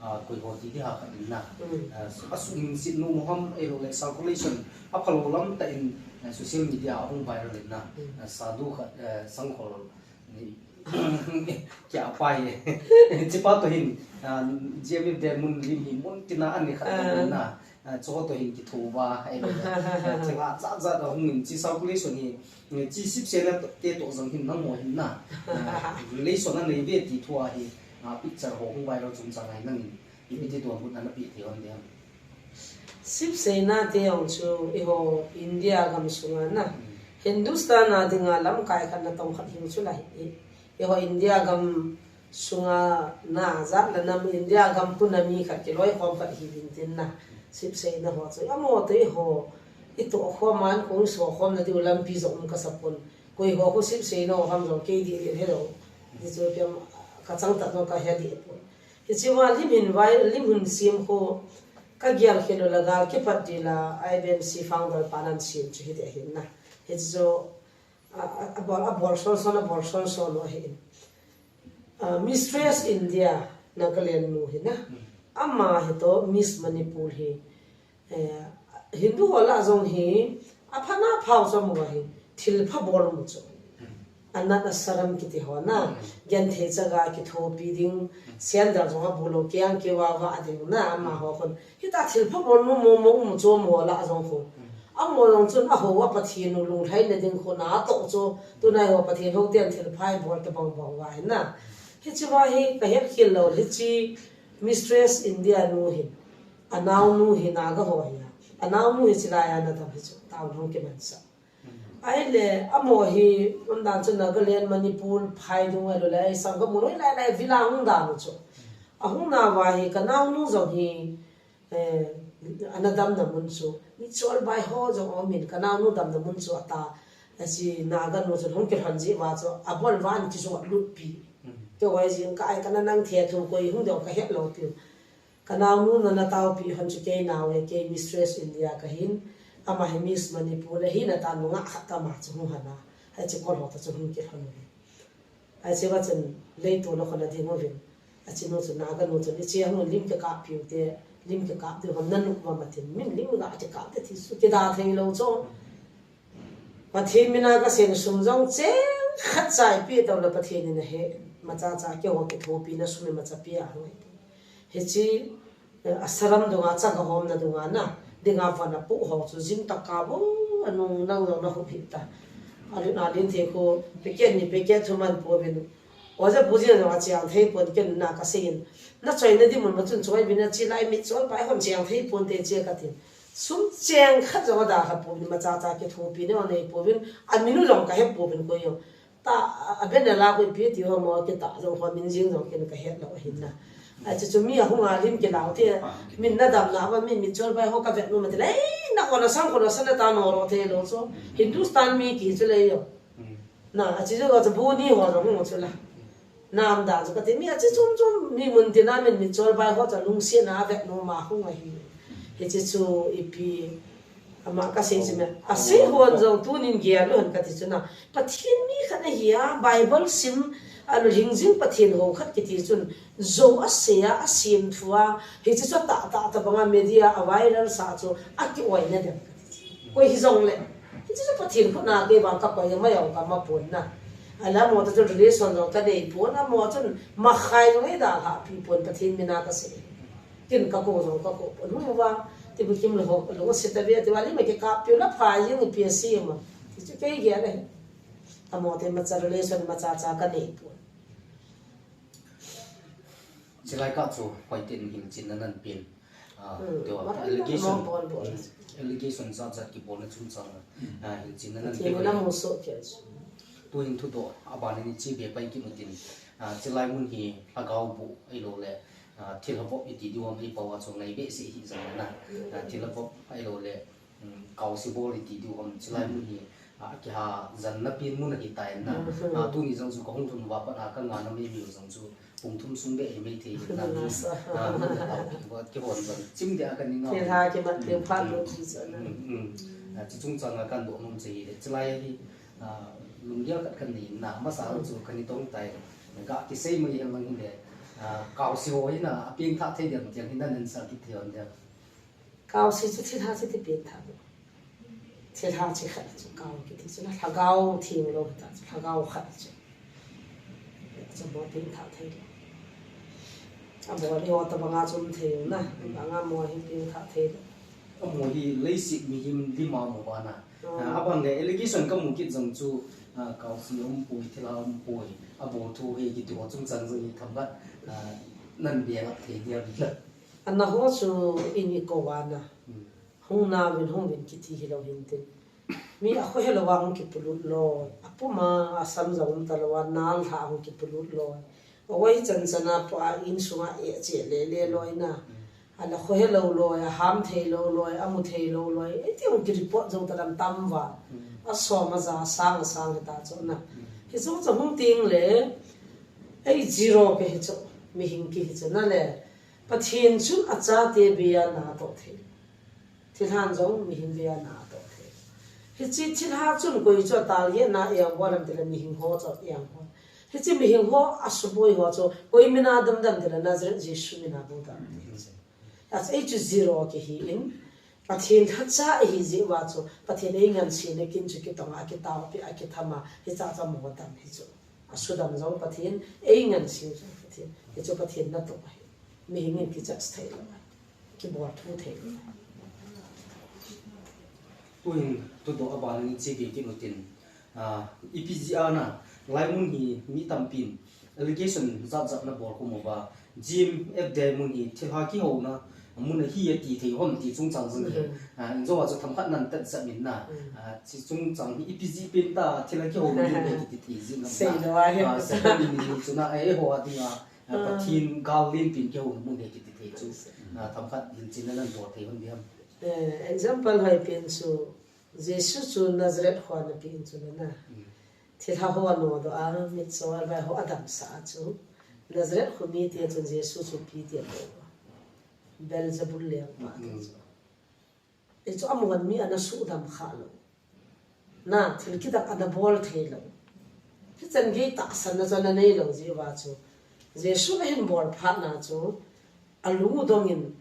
ah, koi ho ti di ha khat in na. Mm. Ah, a sum sit nom ham ei lo le circulation a phalou lam tah in, eh, social media a hung viral in na. Mm. Ah, sadhu khat, eh, sangkhol ni kia pai. Chipa to hin, ah, G M F D I mun lim hi mun tina ani khat in na. Ah, chu ho to hin kitho va, ei lo. Ah, thil a jat jat a hung in chi circulation hi, eh, chi sipsei na te to jong hin nang mo hin na. Ah, relation a nei ve ti thu a hi, ah, picture ho hung viral chungchang a hin nang in, ipi ti donbut na na pe thei hon dia. Sipsei na te jong chu eiho India gam sunga na. Hmm. Hindustan a dinga lamkai khat na tong khat hiu chu la hi. Eiho India gam sunga na jat le nam India gam puna mi khat kiloikhom khat hi ding tin na. Sipsei na ho chu. Amaho te ho. I toh khom a kong so khom na diu lampi jong um ka sa pon. Koi ho khu sipsei na ho ham jong kei di di he jong. Di chu piam ka chang ta jong ka he di pon. Hichi va lim hin vai, lim hin sim khu ka gial khel u la gal kipat di la I B M C founder pa nan sim chu hi de hin na. Hichi chu A, a, a bol, a bol son son, a bol son son lo hi. A, Mistress India, Nagaland nu hi na. Hmm. Ama hi to Miss Manipur hi. Eh, Hindu ho lah jong hi, a pha na phau cho mu hi. Thil pha bol mu cho. Hmm. Anat asaram kiti ho na. Hmm. Genthei chaga kithopi ding. Hmm. Sandal jong a bu lo kiang kiwa wa ding na ama ho kon. Hita thil pha bol mu mu mu mu cho mu la jong khu. Hmm. Amaho jong chun a ho a Pathen u lunglhaina ding khu na toh chu, tunai ho Pathen ho ten thil pha i bol ta bang bang va hi na. Hichi va hi ka het khel lou, hichi Mistress India nu hin. A nao nu hi Naga ho hi a. A nao nu hi chilai a na dam hi chu. Tao nong kiman sa. Ahile, amaho hi, um dan chu Nagaland, Manipur, phai dung a lo lai, sang ka mu noi lai lai vila hung dan chu. A hung na va hi, ka nao nu jong hi, Eh, ana damna mun chu, mi chol bai ho jong um in, ka nao nu damna mun chu ata, eh, si Naga nu chu hung kilhon ji va chu, a bol van ki jong lut pi. Mm. Kei vai jing ka ai ka na nang the thu koi hung dong ka het lou pi. Ka nao nu na na tao pi hon chu kei nao e, kei Mistress India ka hin, ama hi Miss Manipur le hi na ta nu nga khat ta ma chu hung hana. Hai chi ko lo ta chu hung kilhon. Achi va chun lei tu lo khona ding uvin. Achi nu chun Naga nu chun, "Ichi a nu lim kikap piu te, lim kikap diu ham na nu va matin. Min lim ga kikap te ti su kida thei lo cho. Pathen mina ka sen sum jong cheng khat chai pi to la Pathen in a he, macha cha ke ho kithopi na sum macha pi a hoi." Hichi, eh, asaram dunga, chaka homna dunga na, dinga vana pu ho chu jing taka bo, anu nang lo na hup hita. Alin, alin the ko, peket ni peket thu man po bin. Oja pu jing lo a chiang thei pon ken na ka sein. Na choi na di mun ma chun choi bin a chi lai mi choi pai hon chiang thei pon te che ka tin. Sum cheng khat jong da kha po bin ma cha cha ke thu pi ne o nei po bin. A minu jong ka he po bin ko yo. Ta, a, a ben a la ko pi ti ho mo ke ta jong ho min jing jong ken ka het lo hin na. A chu chu mi a hung a lim ke lau te, min na dam na va min mi chol bai ho ka vet mo ma te le, "Ei, na ko na sang ko na sa na ta no ro te lo so." Hindustan mi ki chu le yo. Mm. Na, a chu chu ka chu bu ni ho jong mo chu la. Nam da chu kati mi a chi chum chum mi mun tina min mi chol bai ho cha lungsiatna a vet nom a hung ahi. Hichi chu ipi ama ka sei chi me. A sei hon jong tunin gel lou hen kati chu na. Pathen mi khat ahi a, Bible sim a lu hing jing Pathen ho khat kiti chun zo a sei a, a sim thu a, hichi chu ta ta ta banga media a viral sa chu a ki oi na dem kati chu. Koi hi jong le. Hichi chu Pathen khut na ke bang ka koi ma yong ka ma pon na. A la mo ta chu relation jong ka nei pon, a mo chun ma khai jong ei da ha pi pon Pathen mina ka sei. Kin ka ko jong ka ko pon. Hu va, ti bu kim lo ho, lo se ta ve, ti va li ma ke ka pi la pha jing pi si ma. Ti chu ke ge le. A mo te ma cha relation ma cha cha ka nei pon. Chilai ka chu hoi tin hin chin na nan pin. Ah, Hmm, tu ma allegation, bol bol. Hmm, allegation zat zat ki bol na chung chang na. Hmm. Ah, hin chin na nan Pathen pin. Na mo so ke chu. Tu hin thu do, a ban ni chi be pai ki mu tin. Ah, chilai mun hi a gau bu ai lo le. Ah, thil ha vop i ti diu am i pau a chu ngai be se hi jang na. Hmm. Ah, thil ha vop ai lo le. Um, kau si bol i ti diu ham chilai mun hi, a, kiha jan na pin mun ahi tai na. Mm. A, tuni jong chu ka hung thun va pat a ka nga na mi mi jong chu pung thum sung be hi mai thei na. Nasa. A, mun na tau ki va ki hon jong chim dia ka ni na. Thil ha ki mat thil phat lo ti sa na. Mm, mm. A, chu chung chang a kan do nom che hi le. Chilai hi, a, lung dia kat kan ni na. Masa chu kan ni tong tai. Ga ki sei mai yang lang hi le. A, kau si ho hi na, a ping tha thei dia tiang hi na nen sa ki thei on dia. Kau si chu thilha chi ti pin tha. Thilha chi khat chu kau kiti chu na lhagao theng lo ta chu lhagao khat chu. Chu mo pin tha thei lo. A mo ni ho ta banga chum thei na. Banga mo hi pin tha thei lo. A mo hi leiset mihem lima mo ba na. Hmm. A bang le allegation ka mu kit jong chu, a, kau si um poi, thilha um poi. A bo thu he kiti ho chung chang jong hi tham ba, a, nan be lap thei dia bi la. Ana ho chu in i ko vana. Hmm. Hung na vin, hung vin kiti hi lo hin tin. Mi a khohe lo va hung kipulut lo. A puma a sam za um ta lo va nal ha hung kipulut lo. A wai chan chan a pa a in sunga e che le le lo ina. Hmm. Ala khohe lo lo, a ham thei lo lo, a mu thei lo lo. E ti hung ki report zo ta dam tam va. Hmm. A som a za sang a sang ta chu na. Hmm. Hi zo cha hung ting le. Ei zero ke hi chu. Mi hing ki hi chu na le. Pathen chun a chate bia na toh thei. Thilhan jong mihem bia na toh thei. Hichi thilha chun koi chu a tal ye na yang ho lam tila mihem ho chu yang ho. Hichi mihem ho a suboi ho chu koi mina dam dam tila Nazareth Jesu mina dam dam. That's eight to zero ke hi in. Pathen lhacha hi ji wa chu Pathen ei ngan si ne kin chu ki tonga ki tao pi a ki thama hi cha cha mo dam hi chu. A sudam jong Pathen, ei ngan si jong Pathen. Hi chu Pathen na toh hi. Mihem in ki judge thei lo. Ki bol thu thei. Tuin, tu do a ban ni chi ki ki nutin. Ah, ipi ji a na, lai mun hi mi tampin. Allegation zat zat na bol ko mo ba. Jim F D I mun hi thilha ki ho na. Mun hi a ti thei hom ti chung chang jing hi. Hmm. Ah, in jo wa chu tham khat nan tat sa min na. Hmm. Ah, chi chung chang hi ipi ji pin ta thilha ki ho na mun hi ki ti thei jing na. Sei lo a hi. Ah, sei lo ni ni chu na, eh, ho a ding a. Ah, Pathen gal lin pin kihou mun he kiti thei chu. Ah, tham khat hin chin nan bol thei hon diam. Eh, example hoi pin chu, Jesu chu Nazareth kho a na pin chu na. Mm. Thilha ho a no do a, mit so a vai ho a dam sa chu. Nazareth kho mi te chun Jesu chu pi te ko. Beelzebul leng pa te chu. Ei chu amun mi ana sudam kha lo. Na, thil kidak ana bol thei lo. Hichan gei tahsan na chu ana nei lo ji va chu. Jesu a hin bol phat na chu, a lung u dong in,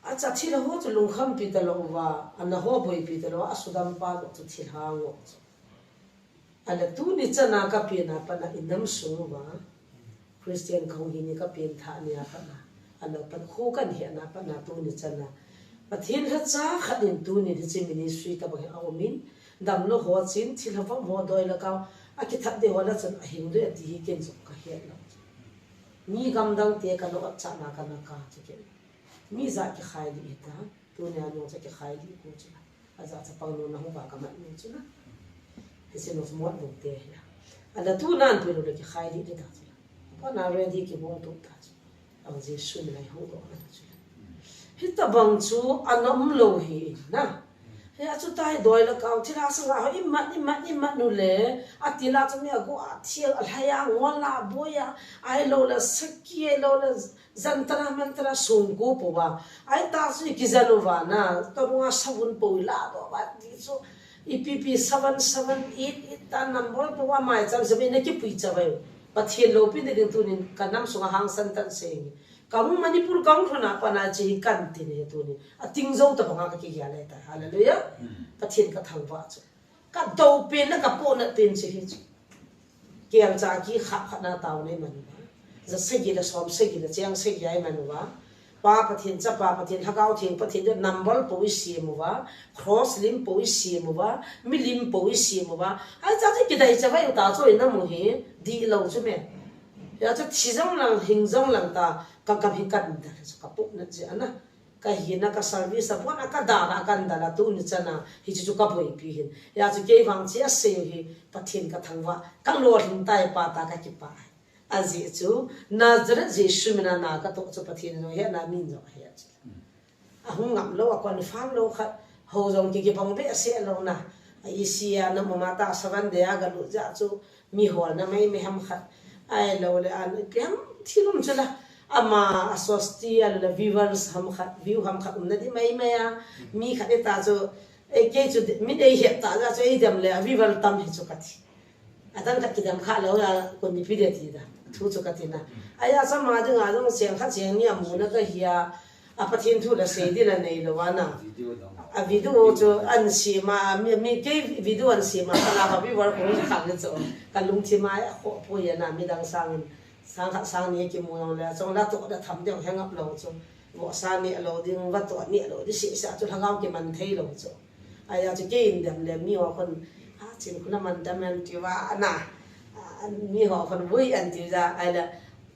a cha thilha ho chu lungkham pi ta lo va, ana ho boi pi ta lo, a sudam pa lo chu thilha ngo chu. Ala tuni chana ka pena pana inam sung uva, Christian kahung hi ni ka pen tha ni a pana, ala pan khu kan hi ana pana tuni chana. Pathen lhacha khat in tuni hi chi ministry ta bang hi a um in, dam lo ho chin, thil ha vam ho doi la ka, a kithat de ho la chan a hing doi a ti hi ken jong ka het lo. Mi gamdang te ka lo ap cha na ka na ka chu ken. Mi ja kikhai di hi ta, tuni a nung cha kikhai di ko chu la. A ja chapang nu na hung va ka mat nu chu la. Hi se nu mo lu te hi la. A la tu nan pi lu le kikhai di di ta chu la. Pa na ready kibong tu ta chu. Ang Jesu min a hung do na chu la. Hi ta bang chu ana um lo hi na. Hia chu tai doi le kau thilha sanga ho imat, imat, imat nu le. Ati la chu mi a go a thil a lhai a ngol la boi a. Ai lo le saki, ai lo le jantara mantara sung ko po va. Ai ta chu i kijan u va na. Ka runga savun po i la do va ti chu. I pipi seven seven eight eight ta number po va mai cham se me na kipui cha vai. Pathen lopi ne ding tunin ka nam sunga hangsan tan se. Ka hung Manipur ka hung lhun a pat na chi kan ti ne tunin. A ting zo ta banga ka kigel le ta. Hallelujah. Pathen ka thangvah chu. Ka do pen na ka po na pen chi hi chu. Kel cha ki khap khat na tau nei man uva. Za sagi la som sagi la cheng sagi ai man uva. Pa Pathen, Chapa Pathen, Lhagao Theng Pathen, number po i siam uva, cross lim po i siam uva, milim po i siam uva. Ai cha chu kidai cha vai u ta chu i na mu hi, di lo chu me. Ya chu thi jong lang, hing jong lang ta, ka, ka hi kan da chu ka po na chi ana. Ka hina ka service a bon a ka dal a kan dal a tuni chana hi chu chu ka boipi hin. Ya chu kei vang chi a sei hi Pathen ka thangvah ka lolhing tai pa ta ka kipah. Ajeh chu Nazareth Jesu mina na ka toh chu Pathen jong he na min jong he chu. A hung ngam lo a confirm lo khat ho jong ki kibang be a se lo na. A isi a na mama ta seven day a ga lu ja chu mi hol na mai mai ham khat. Ai lo le an ipi ham thil um chu la. Ama a sosti a lo le viewers ham khat, view ham khat um na di mai mai a. Mi khat e ta chu, e kei chu mi dei he ta ja chu e dem le a viewer tam hi chu ka thi. A dang khat kidem kha lo la kun ni pi de ti da. Thu chu ka ti na. Ai a sa ma ding a dong siang khat siang ni a mu na ka hi a. A Pathen thu la sei di la nei lo wa na. Video dong. A video chu an si ma, mi, mi kei video an si ma, ka la ka viewer ko ni khang ni chu. Ka lungthim a kho po ya na mi dang sang in. Sang khat sang ni ki mu yong le, chong la to da tham deu heng ap lo chu. Vo sa ni lo ding, va to ni lo di si sa chu lhagao ki man thei lo chu. Ai ya chu kei in dem le mi ho khun, ha, chin khun a man dam an ti va na. A, mi ho khun vui an ti ja, ai la.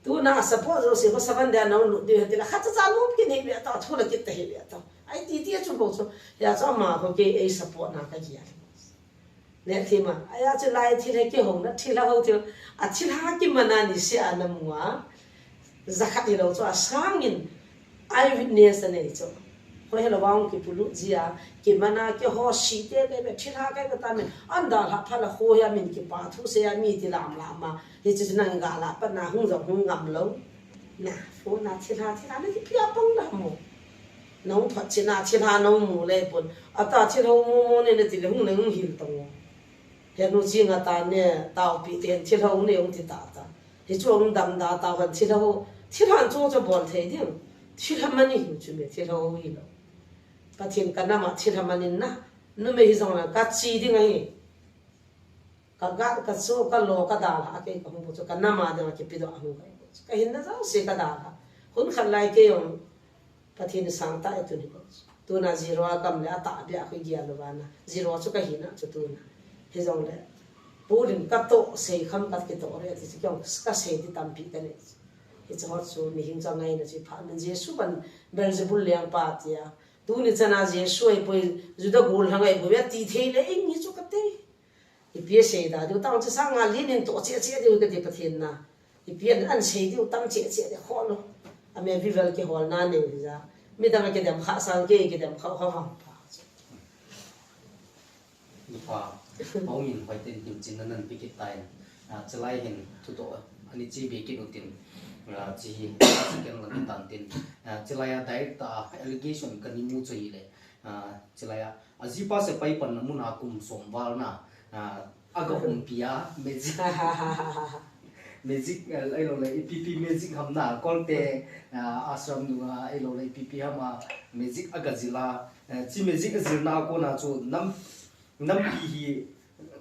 Tu na support jo si ko seven day na lu di ha ti la, khat cha cha lu ki ni be ta, thu la ki ta hi be ta. Ai ti ti chu bo chu. Ya chu ama ho kei ei support na ka ki ya. Ne thima, ai ya chu lai thil he ki hong na, thil ha ho thil. A thil ha ki mana ni si a na mu a. Za khat hi lo chu a sang in. Eyewitness a nei chu. Hoi hello vang ki pulu ji a, ki mana ki ho si te ke be thil ha ke ka ta min. An da ha pha la ho ya min ki pa thu se ya mi ti lam lam ma. Hi chu nang ga la pa na hung jong hung ngam lo. Na, phone na thil ha, thil ha na ki pia pang da mo. Nong phat chi na thil ha nong mu le pon. A ta thil ho mu mu ne ne ti le hung ne hung hil tong. He nu chi nga ta ne, tau pi ten thil ho ne hung ti ta ta. Hi chu hung dam da ta han thil ho, thil han chu chu bol thei ding. Thil ha mani hi chu me thil ho hi lo. Pathen ka nam a thil ha manin na. Nu me hi jong la ka chi ding a hi. Ka gat, ka chu, ka lo, ka dal ha, kei ka hung bu chu, ka nam a ding a kipi doh a hung ka hi bu chu. Ka hinna jong si ka dal ha. Hun khat lai kei jong Pathen in sang ta e tuni bu chu. Tuna zero a kam le a ta bia a koi gia lo va na. Zero chu ka hina chu tuna. Hi jong le. Pu rin ka to sei kham ka ki to re ti chu kei jong ka sei ti tampi ka nei. Hi chu hot chu mi hing chu a ngaina chu pha min Jesu ban Beelzebul leng pa tia. Tuni chana Jesu ei poi Juda gul hang ei poi a ti thei le ing hi chu ka te. Ipi a sei da diu, tang chu sang nga lin in to che che diu ka ti Pathen na. Ipi an, an sei diu tam che che de kho lo. A me vival ki hol na ne ja. Mi dang ki dem kha sang ke ki dem kha kha vang pa. Nupa, Paul in hoi ten tin chin nan pi kit tai. Ah, chulai hin thu to ani chi be kit u tin. Ah, chi hi second la tan tin. Ah, chulai a direct a allegation ka ni mu chu hi le. Ah, chulai a A jipa sepai panna mun a kum som val na, ah, aga hung pia, magic. Magic, ah, ai lo le, ipi pi magic ham na, kolte, ah, ashram nu a, ai lo le, ipi pi ham a, magic aga jil a, eh, chi magic a jil na kona chu nam, nampi hi,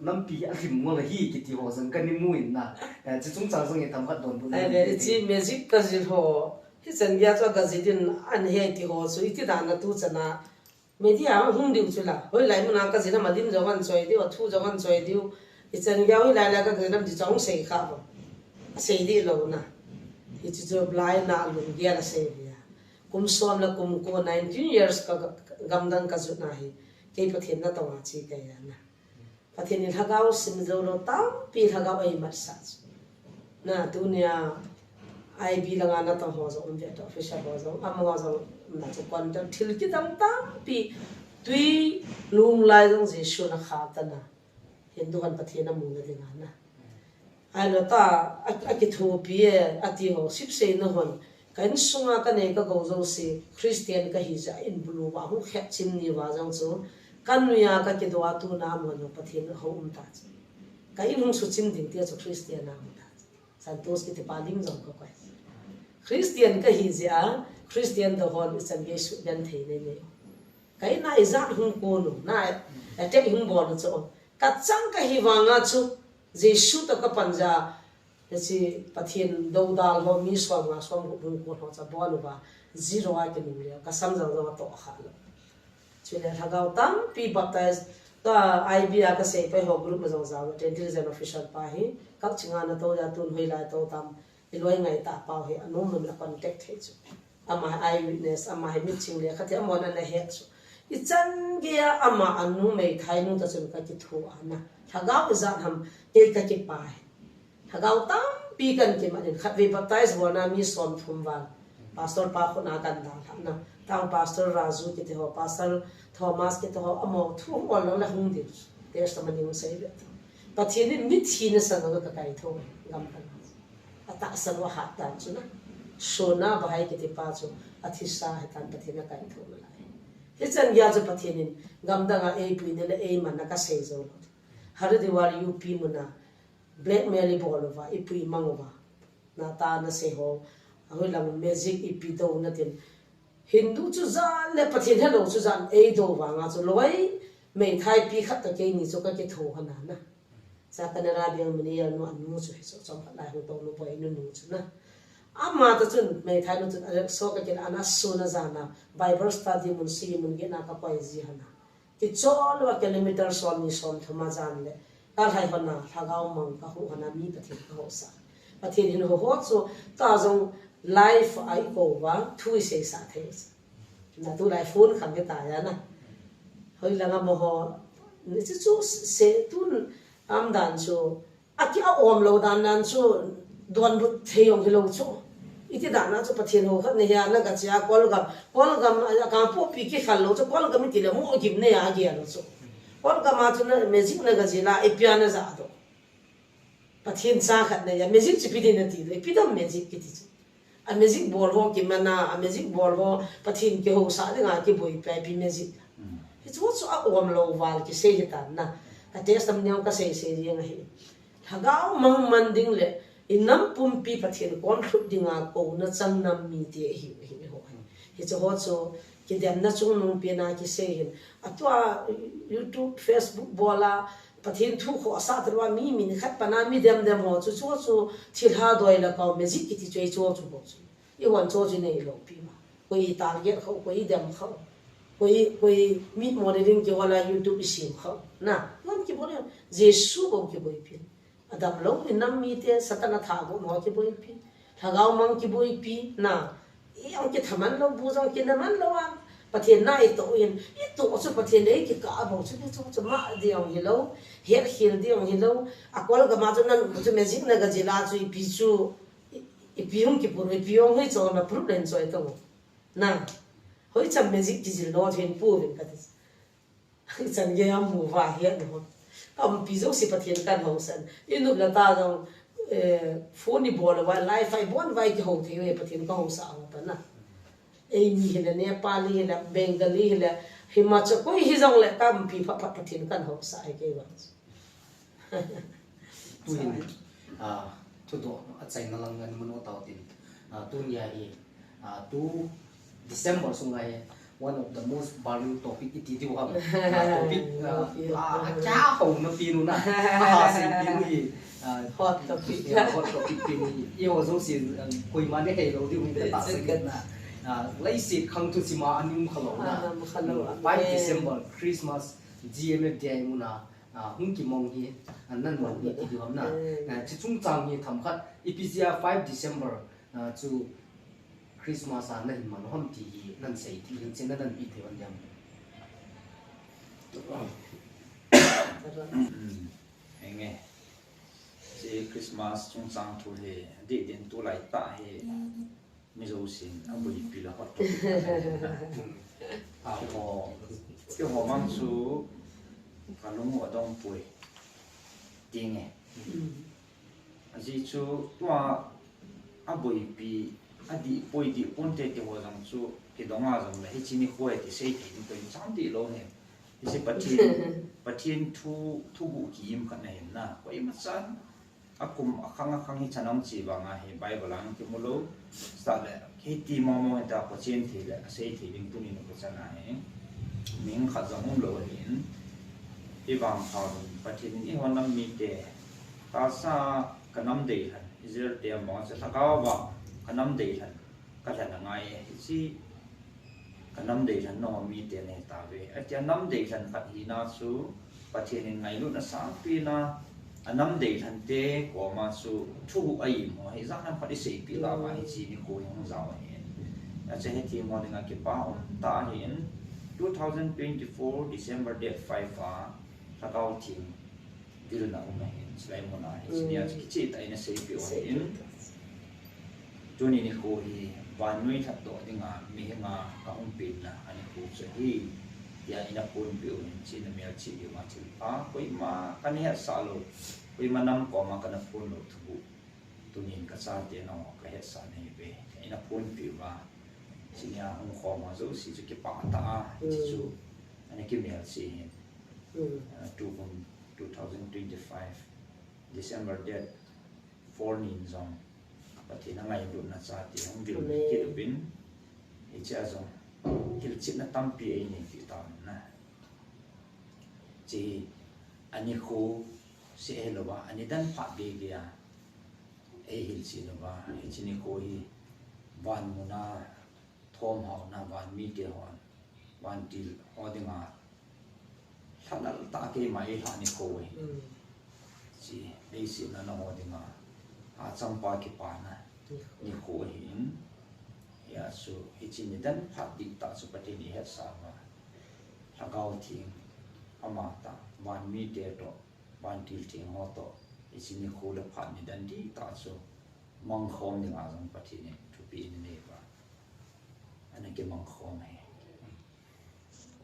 nampi hi a hlim ngol hi kiti ho jong ka ni mu in na, eh, chi chungchang jong i tam khat donbut na. Ai le, chi magic ka jil ho, hichan gei a chu aga jil in an he ti ho chu, iti dan a tu chan a, Media hung diu chu la. Hoilai mun a ka jil a malim jong an choi diu, a thu jong an choi diu. Hichan gei hoilai lai ka jil a di chong sei kha bo. A sei di lo na. Hichu chu blind na lung gel a sei bia. Kum som le kum ko nineteen years ka, ka, gamdang ka jut na hi. Kei Pathen natong a chi ka hi a na. Pathen in lhagao sim jou lou tampi lhagao ei mat sah chu. Na tunia I B langa natong ho jong um ve, officer ho jong, amaho jong, na chu kon thil kidang tampi. Tui lung lai jong Jesu na kha ta na. Hindu hon Pathen a mu na ding a na. Ai lo ta, a, a kithopi e, a ti ho, sip sei na hon. Ka insunga ka nei ka go jouse, Christian ka hi jeh a in bulu va hung khet chim ni va jong chu. Ka nuia ka kidoh a tu na mo no Pathen ho um ta chu. Ka in hung su chim ding tia chu Christian a um ta chu. Santos kiti pa lim jong ka koi. Christian ka hi jeh a, Christian to hon ichan gei su den thei nei nei. Ka in a ijat hung kon u, na attack hung bol u chu. Ka chang ka hi vanga chu, Jesu to ka pan jeh a, hiche Pathen dodal ho mi som nga som gup hung kon ho cha bol uva, zero a kinung le, ka sam jong jong a toh kha lou. Chule lhagao tampi baptize, ka I B a ka sei pai ho group ma jong jao, twenty Christian official pa hi, kap chinga na to ja tun hoi lai to tam, i loi ngai ta pau hi, anom nom a contact thei chu. Ama hi eyewitness, ama hi mit ching le, khat hi amon ana het chu. I chan gei a ama anu meithai nu ta chun ka kitho a na. Lhagao ijat ham, kei ka kipa hi. Lhagao tampi kan kiman in, khatvei baptize bolna mi som thum val. Pastor pa khut na kan dalha na. Tang Pastor Raju kiti ho, Pastor Thomas kiti ho, amaho thu hung ol lou le hung ding. Testimony hung sei ve. Pathen in mithi na sa lou ka kaitho gam kan. Atahsan u ahat dan chu na. Sona Bahai kiti pa chu athisa hitan Pathen a kaitho na lai. Hichan gei a chu Pathen in gamdang a eipui na le eiman na ka sei jou lou. Haridwar U P mun a blackmail i bol uva, i pui mang uva. Na ta na sei ho, ahoilang magic ipi do na tin. Hindu chu jan le Pathen helou chu jan ei do vanga chu loi, meithai pi khat ta keini chu ka kitho hana na. Cha ka na ra biang mini ya nu anu chu hi chu chom khat lai hu to nu boi nu nu chu na. Ama ta chun meithai nu chun a so ka kin ana su na jana Bible study mun si mun ge na ka koi ji hana. Kichol uva kilometer som ni som thum a jan le, ka lhai hona, lhagao mang ka hu hona, mi Pathen ka hosa. Pathen hin ho ho chu, ta jong live a i kou va, thu i seisa thei. Na tulai phone kham kita ya na. Hoilang amaho, ni chu chu se tun am dan chu, Aki a om lou dan nan chu donbut thei jong hilou chu. Iti dan a chu Pathen ho khat na hia na ka chia Kolgam. Kolgam a Kangpokpi kikhal lou chu Kolgam iti le mo gim na a gel lou chu. Kolgam a chu na magic na ka jil a ipi a na ja do. Pathen cha khat na hia magic chu ipi din na ti do. Ipi dam magic kiti chu. A magic bol ho kimana, a magic bol ho Pathen kihousah dinga kiboipi a ipi magic. Hichu chu a om lou val kisei hitan na. Ka testimony ka sei sei ding ahi. Lhagao mang man ding le, i nam pumpi Pathen kon lhut dinga kouna chang nam mite ahi, ahi, ahi ho. Hichu ho chu, kidemna chungnung pena kisei hin. Atua YouTube, Facebook bola, Pathen thu khohsah taloa mi, mi nikhat pana mi dem dem ho chu, chu, chu, thilha doi le kau magic kiti chu, chu, chu, chu. I hon chu, chu nei lou pi ma. Koi i target kho, koi i dem kho. Koi, koi mi modeling kihola YouTube i sim kho. Na, hon kibol, Jesu bou kiboipi. Adam lou, i nam mite, Satan a tha go mo kiboipi. Lhagao mang kiboipi, na. I ong kithaman lou, bu jong kinaman lou a. Pathen na i to in, i to chu Pathen nei kikah a bou chu, chu, chu ma di ong hilou. Her khil di ong hilou. A Kolgam a chu nan chu magic na ka jil a chu ipi chu, i, ipi hung kipur, ipi hung hoi chu na proof len choi to. Na. Hoi cham magic kijil lou, Pathen pu vin ka ti. Chan gei a mu va hi a no. Ka umpi jouse Pathen kan housan. I nup le ta jong, eh, phone i bol uva, live a i bon uva i kihou thei uve Pathen ka housah ho ta na. Eimi hile, Nepali hile, Bengali hile, Himachal koi hijong le ka umpi phat phat Pathen kan housah hi kei vang. Tuhin, ah, thudoh achaina lang ngan mun o tau tin. Ah, tunia hi, ah, tu December sunga hi one of the most burning topic iti diu ham. Ah, topic, ah, ah, a kya ho na pi nu na. Ah, si pi nu hi. Ah, hot topic. Yeah, hot topic pi nu hi. I ho jong si, ah, koima ne hei lou diu hi ta sa na. Ah, lai si khang tu si ma anim kha lou na. Ah, ma kha lou. Five December, Christmas, G M F D I mun a. Ah, hung kimong hi, ah, nan mong hi ti diu ham na. Ah, chu chungchang hi themkhat, ipi jeh a five December, ah, chu Christmas a na hin man ham ti hi nan sei thei, hin chen na nan pi thei uvem. Hmm. Henge. Chu Christmas chungchang thu hi, di din tulai tah hi. Mi jousen aboipi le hot topic. A ho. Keiho vang chu kalung u adong poi. Tinge. Ajeh chu tua aboipi, adih poi dih ponte tiho jong chu kidong a jongle hiche nikho hi ti sei thei ding koi cham dih lou hi. Hiche Pathen, Pathen thu, thuguh kiim khat ahin na. Koima chan akum akhang akhang hi chan aum chi vang ahi, Bible a hung kimu lou. Sale, hiti momo hita, kochen thei le asei thei ding tunin kachan ahi. Mihing khat jong umlou ahin. Hivang kha Pathen in eiho nam mite, tahsa kanam deilhen, Israel te ama chu lhagao vang kanam deilhen kalhen angai e. Hiche kanam deilhen nangho mite nei tauve. Atia nam deilhen khat hina chu Pathen in ngailutna sangpen a, anam deilhen te koma chu thuguh a-im ho hi jan ham khat iseipeh lama hiche nikho hi hung jao ahin. Ache, hiche ho dinga kipa um tah ahin, two thousand twenty-four December date five a Lhagao Theng vilna um ahin, chulai muna hiche nia chu kicheh tah in aseipeh u ahin. Tuni nikho hi vannoi lhatdoh dinga mihinga kahung penna anikho chu ahi, tia ina phonpeh u ahin, hiche ina melchih diu ma thilpha koima kana hetsah lou, koima nam koma kana phon lou thuguh tunin kachate nangho kahetsah nahiuve, tia ina phonpeh uva, hiche nia hung khom ho jouse chu kipah tah a hiche chu ana kimelchih ahin. Tukum two thousand twenty-five December date four nin jong Pathen a ngailutna chate hung vil kit uvin, hichea jong hilchetna tampi eineipeh tauvin na. Hiche anikho seh hilouva, anidan phat geigei a eihilchet uva, hiche nikho hi vanmuna thomhaona, van mite hon, vantil ho dinga lhalal tah keima eilhah nikho ahi. Hiche leiset a nangho dinga hachangpa kipana nikho ahin. Hia chu hiche nidan phat dihtah chu Pathen ihetsah uva, Lhagao Theng amatah, van mite toh, vantil theng ho toh, hiche nikho le phat nidan dihtah chu mangkhom dinga jong Pathen in thupeh eina neiuva, ana kimangkhom ahi.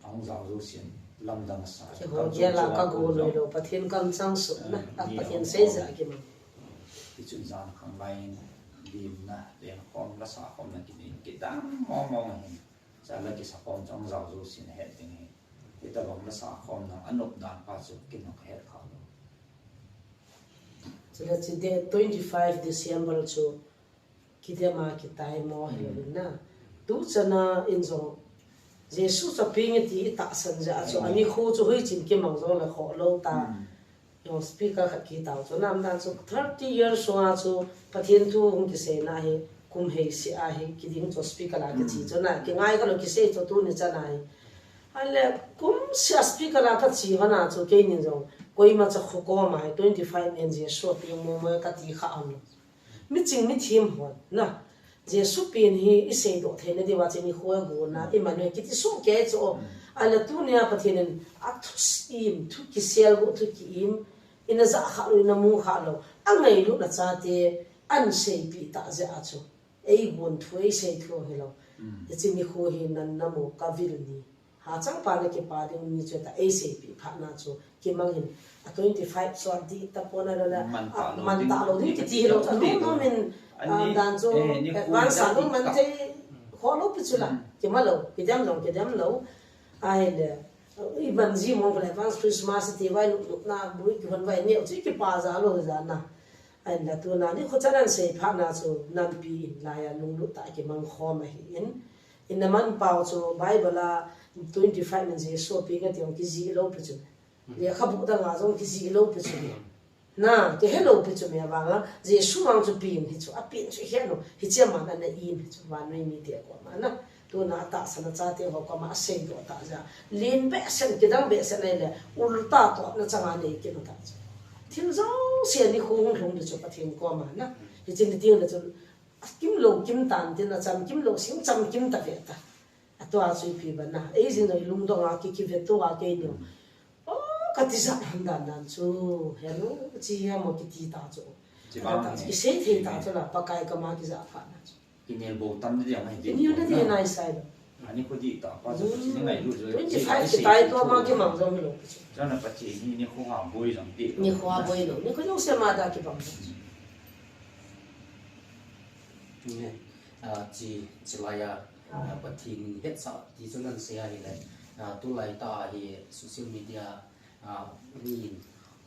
Ahung jao jousen lamdang asa, kihou gel a kago noilou, Pathen kamchang suhna, Pathen seijeh a kimang. Hichun jan khanglai in limna, lenkhom, lasakhomna kinei, kidang mong mong ahin. Chule kisakhom chu ahung jao jousen ahet ding ahi. Hitobang lasakhomna anop dan pa chu keiman kahet kha lou. Chule hiche date twenty-five December chu kidem a kitaimo hilouvin na, tuchan a in jong Jesu chu apeng e ti itahsan jeh a chu anikho chu hoichen kimang jongle khoh lou ta. Speaker khat kitao chu, namdan chu thirty years sunga chu Pathen thu hung kiseina hi kum heiseh a hi kiding chu speaker a kiche chu na, kingai khalou kisei chu tuni chan a hi. Ahile kumseh a speaker a kache hon a chu keinin jong koima chu kho koma hi twenty-five nin Jesu apeng momo kati kha aum lou. Miching mithem hon na, Jesu pen hi iseidoh theina diuva chu nikho a gonna, Emmanuel kiti sohkei chu. Ahile tunia Pathen in athu im, thu kiselguh, thu ki-im, ina jah kha lou, ina mu kha lou, angailutna chate ahin seipeh tah jeh a chu eigon thu, eisei thu hilou. Hiche nikho hi nana mu kavil ni, hachangpa na kipa ding ni chu ta eiseipeh phatna chu kimang hin. A twenty-five chu adihtapon ahilou le, mantah lou ding kiti hilou chu, anom nom in, dan chu advance a lungman thei khoh lou pi chu la, kimalou, kidem lou, kidem lou. Ahile iman ji mong le advance Christmas iti vai, lupna bui kihon vai neo chu kipa ja lou jana. Ahinla tuna nikho chan ahin seiphatna chu nampi in laiya lunglut tah a kimangkhom ahin. Ina manpau chu Bible a twenty-five nin Jesu apeng e ti jong kijih lou pi chu, lekhabu danga jong kijih lou pi chu, na kihelou pi chu, mi avanga Jesu vang chu pen hi chu, apen chu ihet u, hiche aman ana im hi chu vannoi mite koma na. Tuna atahsan a chate ho koma aseidoh tah jeh a, len behseh, kidang behseh ahile ulta totna changa nei kit u tah chu. Thil jouse nikho hung lhung di chu Pathen koma na, hiche ni tengle chun akimlou kim tan tin, achamkimlou sing chamkim tave ta. Atua chu ipi bana, eijing noi lungdong a ki, kivetou a keini, o, kati jat lhon dan dan chu, henu, chi hemo kiti ta chu, kisei thei ta chu la, Pakai kama kija phatna chu. Kinelna ding ahi, kinelna ding ahi sai lou. Ani ko di ta pa chu Pathen ni ngailut jo. Twenty five ki tai to ma ki mang jong lo. Jana Pathen ni ni ko ha boi jong di. Ni ko ha boi lo. Ni ko jong se ma da ki bang. Ni, ah, chi, chi lai a, ah, Pathen hetsah ti chu nan sei a hile, ah, tulai ta hi social media, ah, mi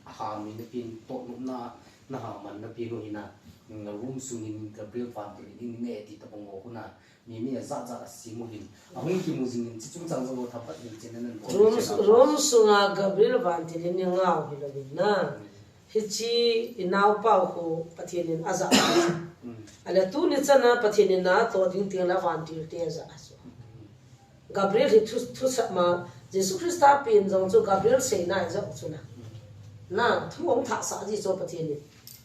a ha mi na pin to na, na ha man na pin u hina, mm, room sungin Gabriel van ti ni ne ti ta bang u huna, mi mi a za za a si mu hin. A hung ki mu jing in chi chung chang zo tha pat ni chen nan bo. Room, room sunga Gabriel van ti ni ngau hi lo na. Hichi i naopa u khu Pathen in aja. Mm. Ale tuni chana Pathen in na to ding ting la vantil te aja chu. Gabriel hi thu, thusah ma, Jesu Christa pen jong chu Gabriel seina aja chu na. Na, thu ong thah sa ji chu Pathen in.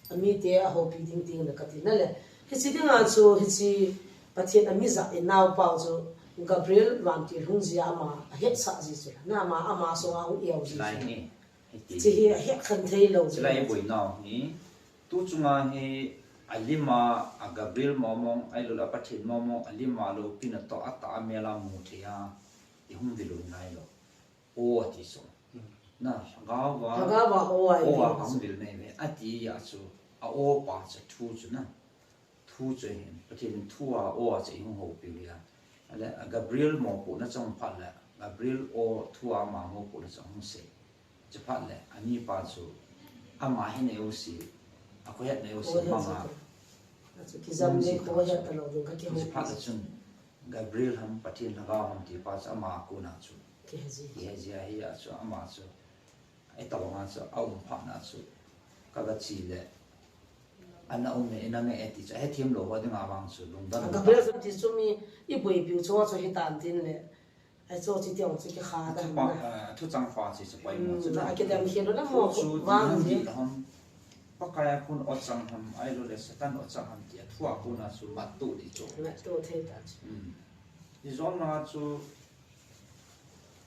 Ami te a hopi ding ting na kati na le. Hichi dinga chu, hichi Pathen ami ja i naopa u chu Gabriel vantil hung ji ama, a hetsah ji chu. Na ama, ama so a hung iau ji chu. Lai ni. Hiti. Chi hi a het khan thei lo. Chulai boinau hi, tu chunga hi a lima, a Gabriel momong, ahilou le a Pathen momong, a lima loupina toh a tah a mel a mu thei a, i hung vil u ngai lo. O ati so. Hmm. Na, lhagao va, lhagao va o a i o a vil hung vil nei ve. Ati a chu, a o pa chu thu chu na. Thu chu hin, Pathen thu a o a chu i hung houpi u hi a. Ale, a Gabriel mopohna chang phat le, Gabriel o thu a ama mopohna chang hung sei. Chu phat le, ani pa chu, ama hi nei u si, a ko het nei u si, ko het mang a. Ko het. A chu kijam nei ko het ta lo ding ka ki hou. Chu phat le chun, Gabriel ham, Pathen lhagao ham ti pa chu ama kona chu. Ki he ji. Ki he ji a hi a chu ama chu. Ei tabang a chu, a um phat na chu, ka ga chi le, ana um e, ina nge e ti chu, a hethem lou ho dinga vang chu, lungdon. A Gabriel chu ti chu mi, i boipiu chu, chu hi tan tin le, ai chu chi tiang chu ki kha da. Thu pa, eh, thu chang pa chi chu poi mo chu. Hmm, a kidam hi lo na mo, chu vang ti ji. Ham, Pakai a khun o chang ham, ahilou le Satan o chang ham ti a, thu a kona chu mat tu di chu. Mat tu thei ta chu. Hmm. I jong na chu,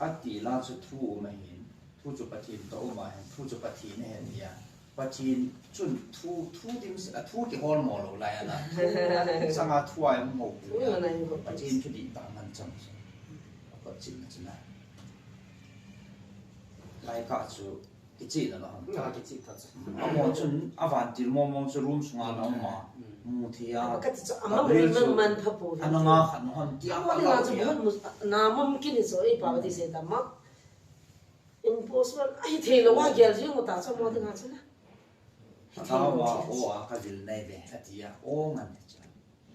Ati la chu thu um ahin, thu chu Pathen toh um ahin, thu chu Pathen ahin tia. Pathen chun thu, thu dim se, a thu kihol mo lou lai a la. Sanga thu a um mo. Thu a na um mo. Pathen thudih tah man chang chu. A kot chin na chu na. Lai ka chu Kichih na la ham. Nga kichih ta chu. Amo chun a vantil momong chu room sunga la um a. Mm. Mu thei a. Ka ti chu ama Gabriel chu man, man pha pu. Ana nga khat no ham ti a. Amo ka ti nga chu ya. Mun mu na mum kin chu ei pa ti se ta ma. Impossible. Ahi thei lo wa gel jing u ta chu mo ti nga chu na. Ahi thei lo ti. O a ka vil nei ve. A ti a. O ngan ti chu.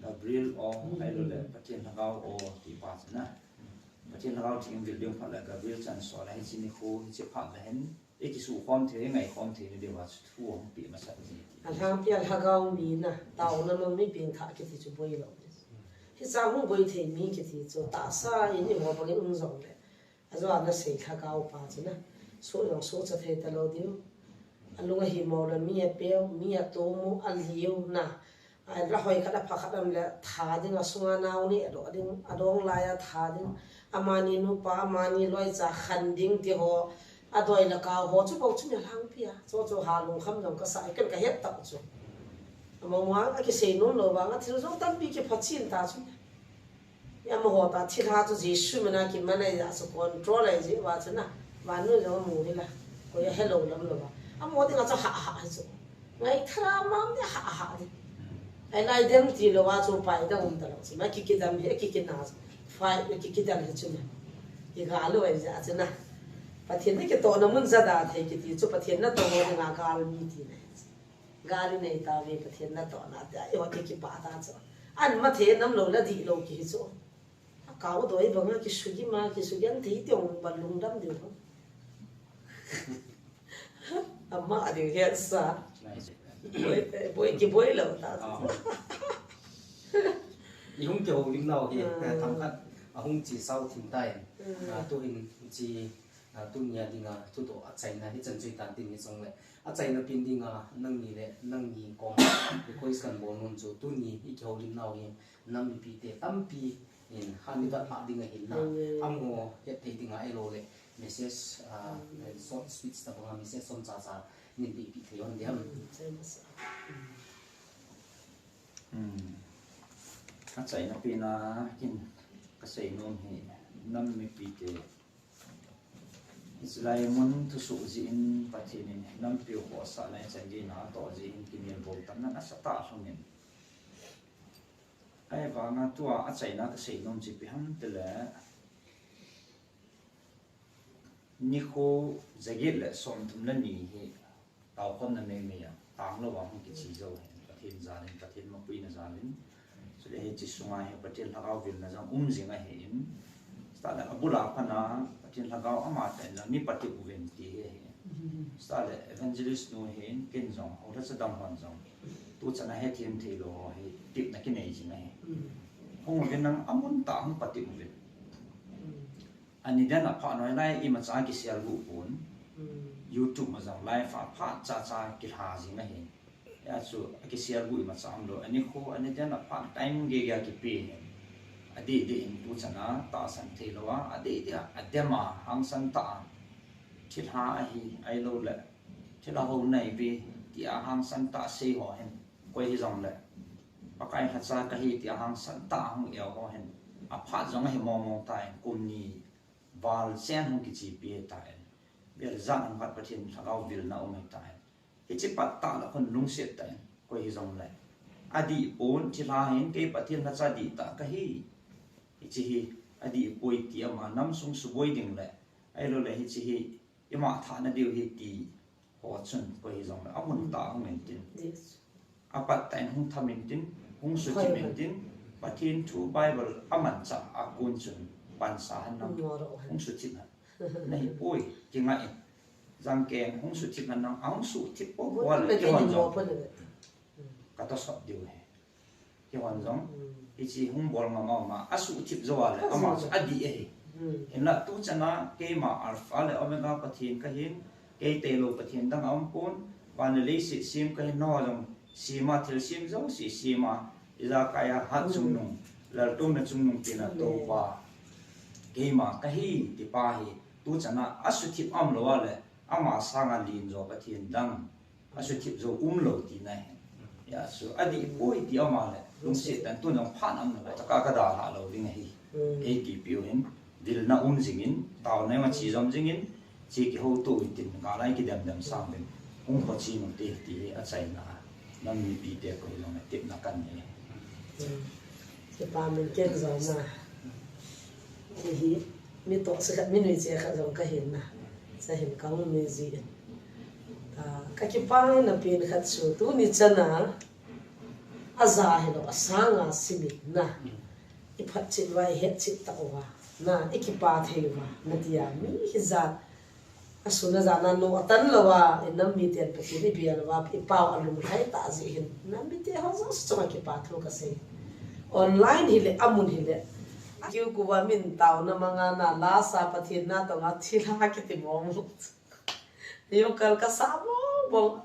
Gabriel o, mm, ahilou le, Pathen lhagao o, ti pa chu na. Pathen lhagao theng vil ding phat le, Gabriel chan so la, hichi nikho, hichi phat le hin, i kisu khom thei, i ngai khom thei, ni deuva chu thu hung pi masat ni. A lhang pi a lhagao mi na, taona ma mi ping tha kiti chu boi lou. Hicha hung boi thei mi kiti chu, tahsa in i ho bangin um jong le. Ajo ana sei lhagao pa chu na. Su jong su cha thei ta lou diu. A lung a himo le mi a peu, mi a tumu, a liu na. A la hoi khat a pha khat am le tha ding a sunga nau ni a do ding, a dong lai a tha ding. Amani nupa, amani loi cha khan ding ti ho. A doi la ka ho chu bou chu mi lhang pi a. Chu chu ha lung kham jong ka sa, ken ka het tak chu. Ama muang a kisei nom lou vang a thil jong tampi ki pha chin ta chu. Amaho ta thilha chu Jesu mina kiman ahi a chu control ahi jeh uva chu na. Vannoi jong amu hi la. Koi ahe lou lam lou va. Amaho dinga chu ha ha hi chu. Ngai thara mam ni ha ha di. Ai lai dem ti lou va chu pai dang um ta lou chu. Ma ki kidam hi ki kina chu. Fai ki kidam hi chu na. Ki ga lou ahi jeh chu na. Pathen ni kitohna mun jada thei kiti chu Pathen natoh ho dinga gal mi ti na. Gal i nei tauve Pathen natohna tia, eiho kipah ta chu. An ma thei nam lou la dih lou kihi chu. A kau doi banga kisugi ma, kisugi an thei tiong ba lungdam diu. Ama a diu hi sa. Boi, boi kiboi lou ta chu. Ah. I hung kihoulim nau hi, ah, themkhat a hung chi sao thim tai. Mm. Ah, tuhin chi A, tunia dinga thudoh achaina hichan chu hitan tin hijongle, achaina pen dinga nangni le nangni koma request kahin bol nom chu tuni i kihoulim nau hi nam mipite tampi in hanivat lhah ding ahin na. Amen. Amaho hetthei dinga ahilou le message, a, mm, short speech tabanga message som chacha nin pehpeh thei hon diam. Mm, thank you, sir. Mm. Achaina pena kin ka Seinom hi nam mipite, hiche lai mun thusoh jeh in Pathen in nampi u khohsah lai chan gei na toh jeh in kinel bol tamna nasatah lhungin. Ahivanga tua achaina kaseinom chu ipi ham tile, nikho jaget le somthum le ni hi taokhomna meimei a, tanglou a hung kiche jou ahi, Pathen jalin, Pathen mapuina jalin. Chule hiche sunga hi Pathen lhagao vilna jong um jing ahin. Chutah le abul a pat a Pathen lhagao amatah in jong nei patep uvin ti hi ahi. Chutah le evangelist nu hin ken jong, houlhacha dang hon jong, tuchan a hethem theilou ho hi tepna kinei jing ahi. Hung uvin lang amun tah a hung patep uvin. Ani den a phat noi lai imacha kisial gu pon. YouTube ma jong live a phat cha cha kilha jing ahi. Hia chu akisial gu imacha umlou. Ani kho, ani den a phat time gei gei a kipe ahi. Adih dih in tuchan a tahsan theilou a, adih dih a, adem a, hangsan tah a, thilha ahi, ahilou le thilha hou nai ve, tia hangsan tah a sei ho hin, koi hijong le Pakai lhacha kahi tia hangsan tah a hung eo ho hin, aphat jong ahi mong mong tan, kum ni val chen hung kichepi tan. Bel jan hung khat Pathen lhagao vilna um ahi tan. Hiche pat tah le khun lungset tan, koi hijong le. Adih pon, thilha hin kei Pathen lhacha dihtah kahi. Hiche hi adih poi ti ama nam sung suboi ding le, ahilou le hiche hi ima thahna diu hi ti ho chun koi hijong le amun tah a hung intin. Apat tah in hung tham intin, hung suthip intin, Pathen thu Bible amanchah a kon chun pansa hen lang, hung suthip hen. Nahi poi, kingai in. Jangkeng hung suthip hen lang, ahung suthip po po le kihon jong. Katosot diu ahi. Kihon jong, hiche hung bol ngam a um a, asuhthip jou a le, ama chu adih ahi. Hinla tuchan a keima Alpha le Omega Pathen kahin, kei tailou Pathen dang aum pon, van le leiset sem kahin, nangho jong sem a, thilsem jouse sem a, ijakai a hat chungnung, laltouna chungnung pen a toupa keima kahi, tipa hi, tuchan a asuthip umlou a le, ama sanga len jo Pathen dang asuthip jou umlou tina ahi. Hia chu adih poi ti ama le, lungset tan, tun jong phat umlou le, taka kadalha lou ding ahi. Eitipiu hin, vilna um jingin, taona ima che jom jingin, che kihouto intin, ngalai kidem dem sang uvin, hung khoche ute ti hi achaina a nam mipite koi jong le tepna kanei. Kipa min ken jong na. Hihi, mi toh se khat, mi nuiche khat jong kahin na. Chahin kahung nui jin. Kakipana pen khat chu, tuni chan a, aja hilou, asanga simin na. Iphatchet uva, ihetchet tah uva, na, ikipa thei uva, natia, mi hijat. Asun ajan a nou atan louva, inam miten Pathen ibel uva, ipao alunglhai tah jeh hin. Nam mite ho jouse chunga kipa thu kasei. Online hile, amun hile. Akiu kuva min taona manga na, lasa Pathen na tonga thilha kiti mong. Neo kal kasa mong mong.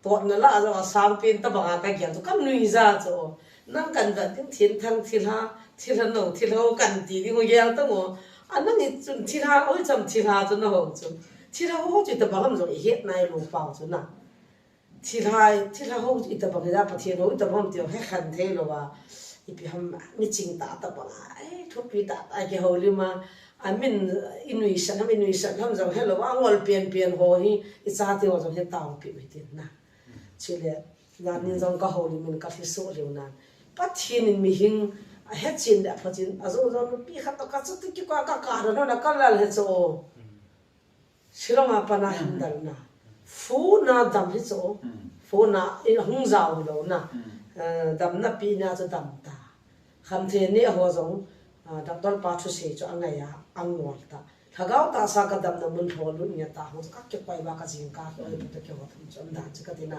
Totna lah a jong asangpen tabanga kagel chu kanuija chu. Nang kan vet ding thinthang thilha, thilha nou, thilha hou kan ti ding u gel tang u. Anang hi chun thilha, oi cham thilha chu nahou chu. Thilha hou chu itobang ham jong ihet nailou pau chu na. Thilha, thilha hou chu itobang hija Pathen hou itobang ham ti hekhen theilouva. Ipi ham miching tah tobanga, eh, thupi tah tah kihoulim a. Amin inuisat ham, inuisat ham jong helou, angol penpen ho hi, ichate ho jong hi taopeh u hitin na. Chule, jan nin jong kahoulim in kalhisoh lheh nan. Pathen in mihem ahetchen le aphachen, ajou jong nupi khat toh kachuti kikah a kakah dan hon a kalal hi chu. Shillong a pat a hin dal na. Phone a dam hi chu. Phone a, eh, hung jao lou na. Eh, damna pi na chu dam ta. Khamthei neh ho jong, ah, doctor pa thusei chu angai a, angol ta. Lhagao tahsa kadamna mun lholut nge ta ho chu kakikoi uva kajingkah loi pa ta kihou thum chu umdan chu kati na.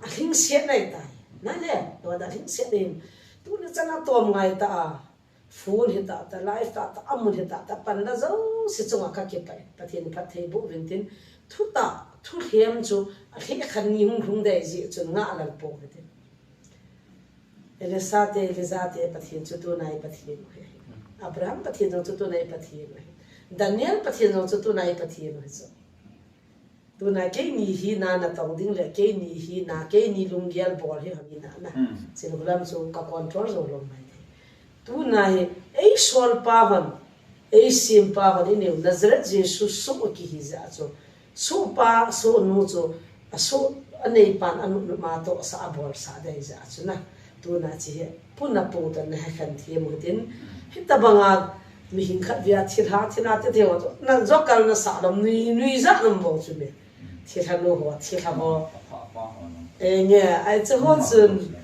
Alhingset nai tai. Nale, tua da alhingset in. Tuni chan a tom ngai ta a. Phone hi tah tah, live tah tah, amun hi tah tah, panla jouse chunga kakipah e. Pathen in phatthei boh uvin tin, thutah, thulhem chu, alheh khat ni hung lhung dei jeh chun ngah lal pou hitin. Elisa te, Elijah te Pathen chu tuna i Pathen u ahi. Abraham Pathen jong chu tuna i Pathen u ahi. Daniel Pathen jong chu tuna i Pathen u ahi chu. Tuna keini hina natong ding le, keini hina, keini lunggel bol hi hina na. Chule hulam chu ka control jou lou mai thei. Tuna hi, ei solpa hon, ei sempa hon, i neu Nazareth Jesu soh kihi jeh chu. Sohpa, sohnu chu, a soh, a neipan, a nupnupma tohsa, a bolsa dei jeh chu na. Tuna chi hi, puna po tan na he khan thiam u tin. Hitabanga, mihing khat via thilha, thilha ti thei u chu. Na jokal na sa lom, nui, nui ja lom bou chu me. Thilha nu ho, thilha ho. Enge, ai chu ho chun.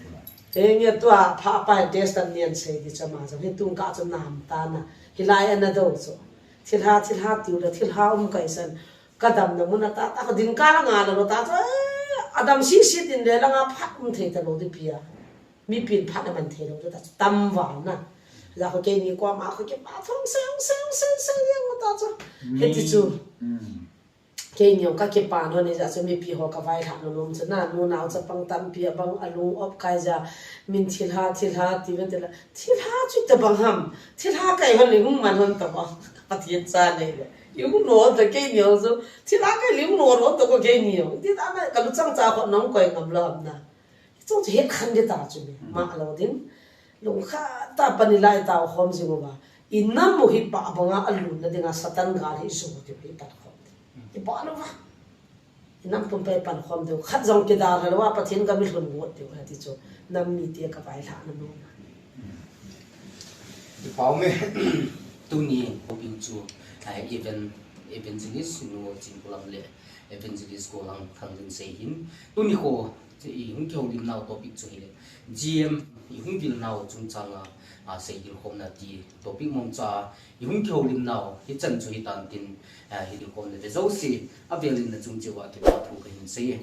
Enge tua pha pa test an nian sei di chama jong hi tung ka chu nam ta na. Hilai ana do chu. Thilha, thilha tiu le, thilha um kai san. Ka damna mun a ta, ta ka ding ka la nga la lo ta chu. Eh, a dam si si din le la nga phat um thei ta lo di pia. Mi pin phat na man thei lo ta chu. Tam val na. La ko keini ko ma ko ke pa thong se, se, se, se, yang ta chu. Heti chu. Keini ka kipan ho ni ja chu mipi ho ka vailhah nom chu na, nunau chapang tampi abang a lung op kai ja, min thilha, thilha, ti ve te la, thilha chu tabang ham, thilha kai hon le hung man hon tabang, Pathen cha nei le, i hung no ta keini ho chu, thilha kai le hung no ro ta ko keini ho, ti ta na, ka luchang cha ko nong koi ngam lo ham na. Chung chu het khan di ta chu mi, ma lo din. Lungkhat tah a pan i lai tao khom jing uva. I nam u hi pah banga a lutna dinga Satan gal hi jo diu hi pan khom ding. I pah lou va. I nam pumpi pan khom diu. Khat jong kidalha lou va, Pathen gam i lhun got diu, hiti chu. Nam mite ka vailhahna nom. Kipah ume, tuni topic chu, ah, even-, evangelist nu Chinkulam le evangelist Golang Thangjin sei hin. Tuni kho, i hung kihoulim nau topic chu hile, G M i hung vil nau chungchanga, ah, seidil khomna ti topic mong cha, i hung kihoulim nau hichan chu hitan tin, ah, hidil khomna ve jouse, avel in na chung cheh uva kipa thu kahin sei e.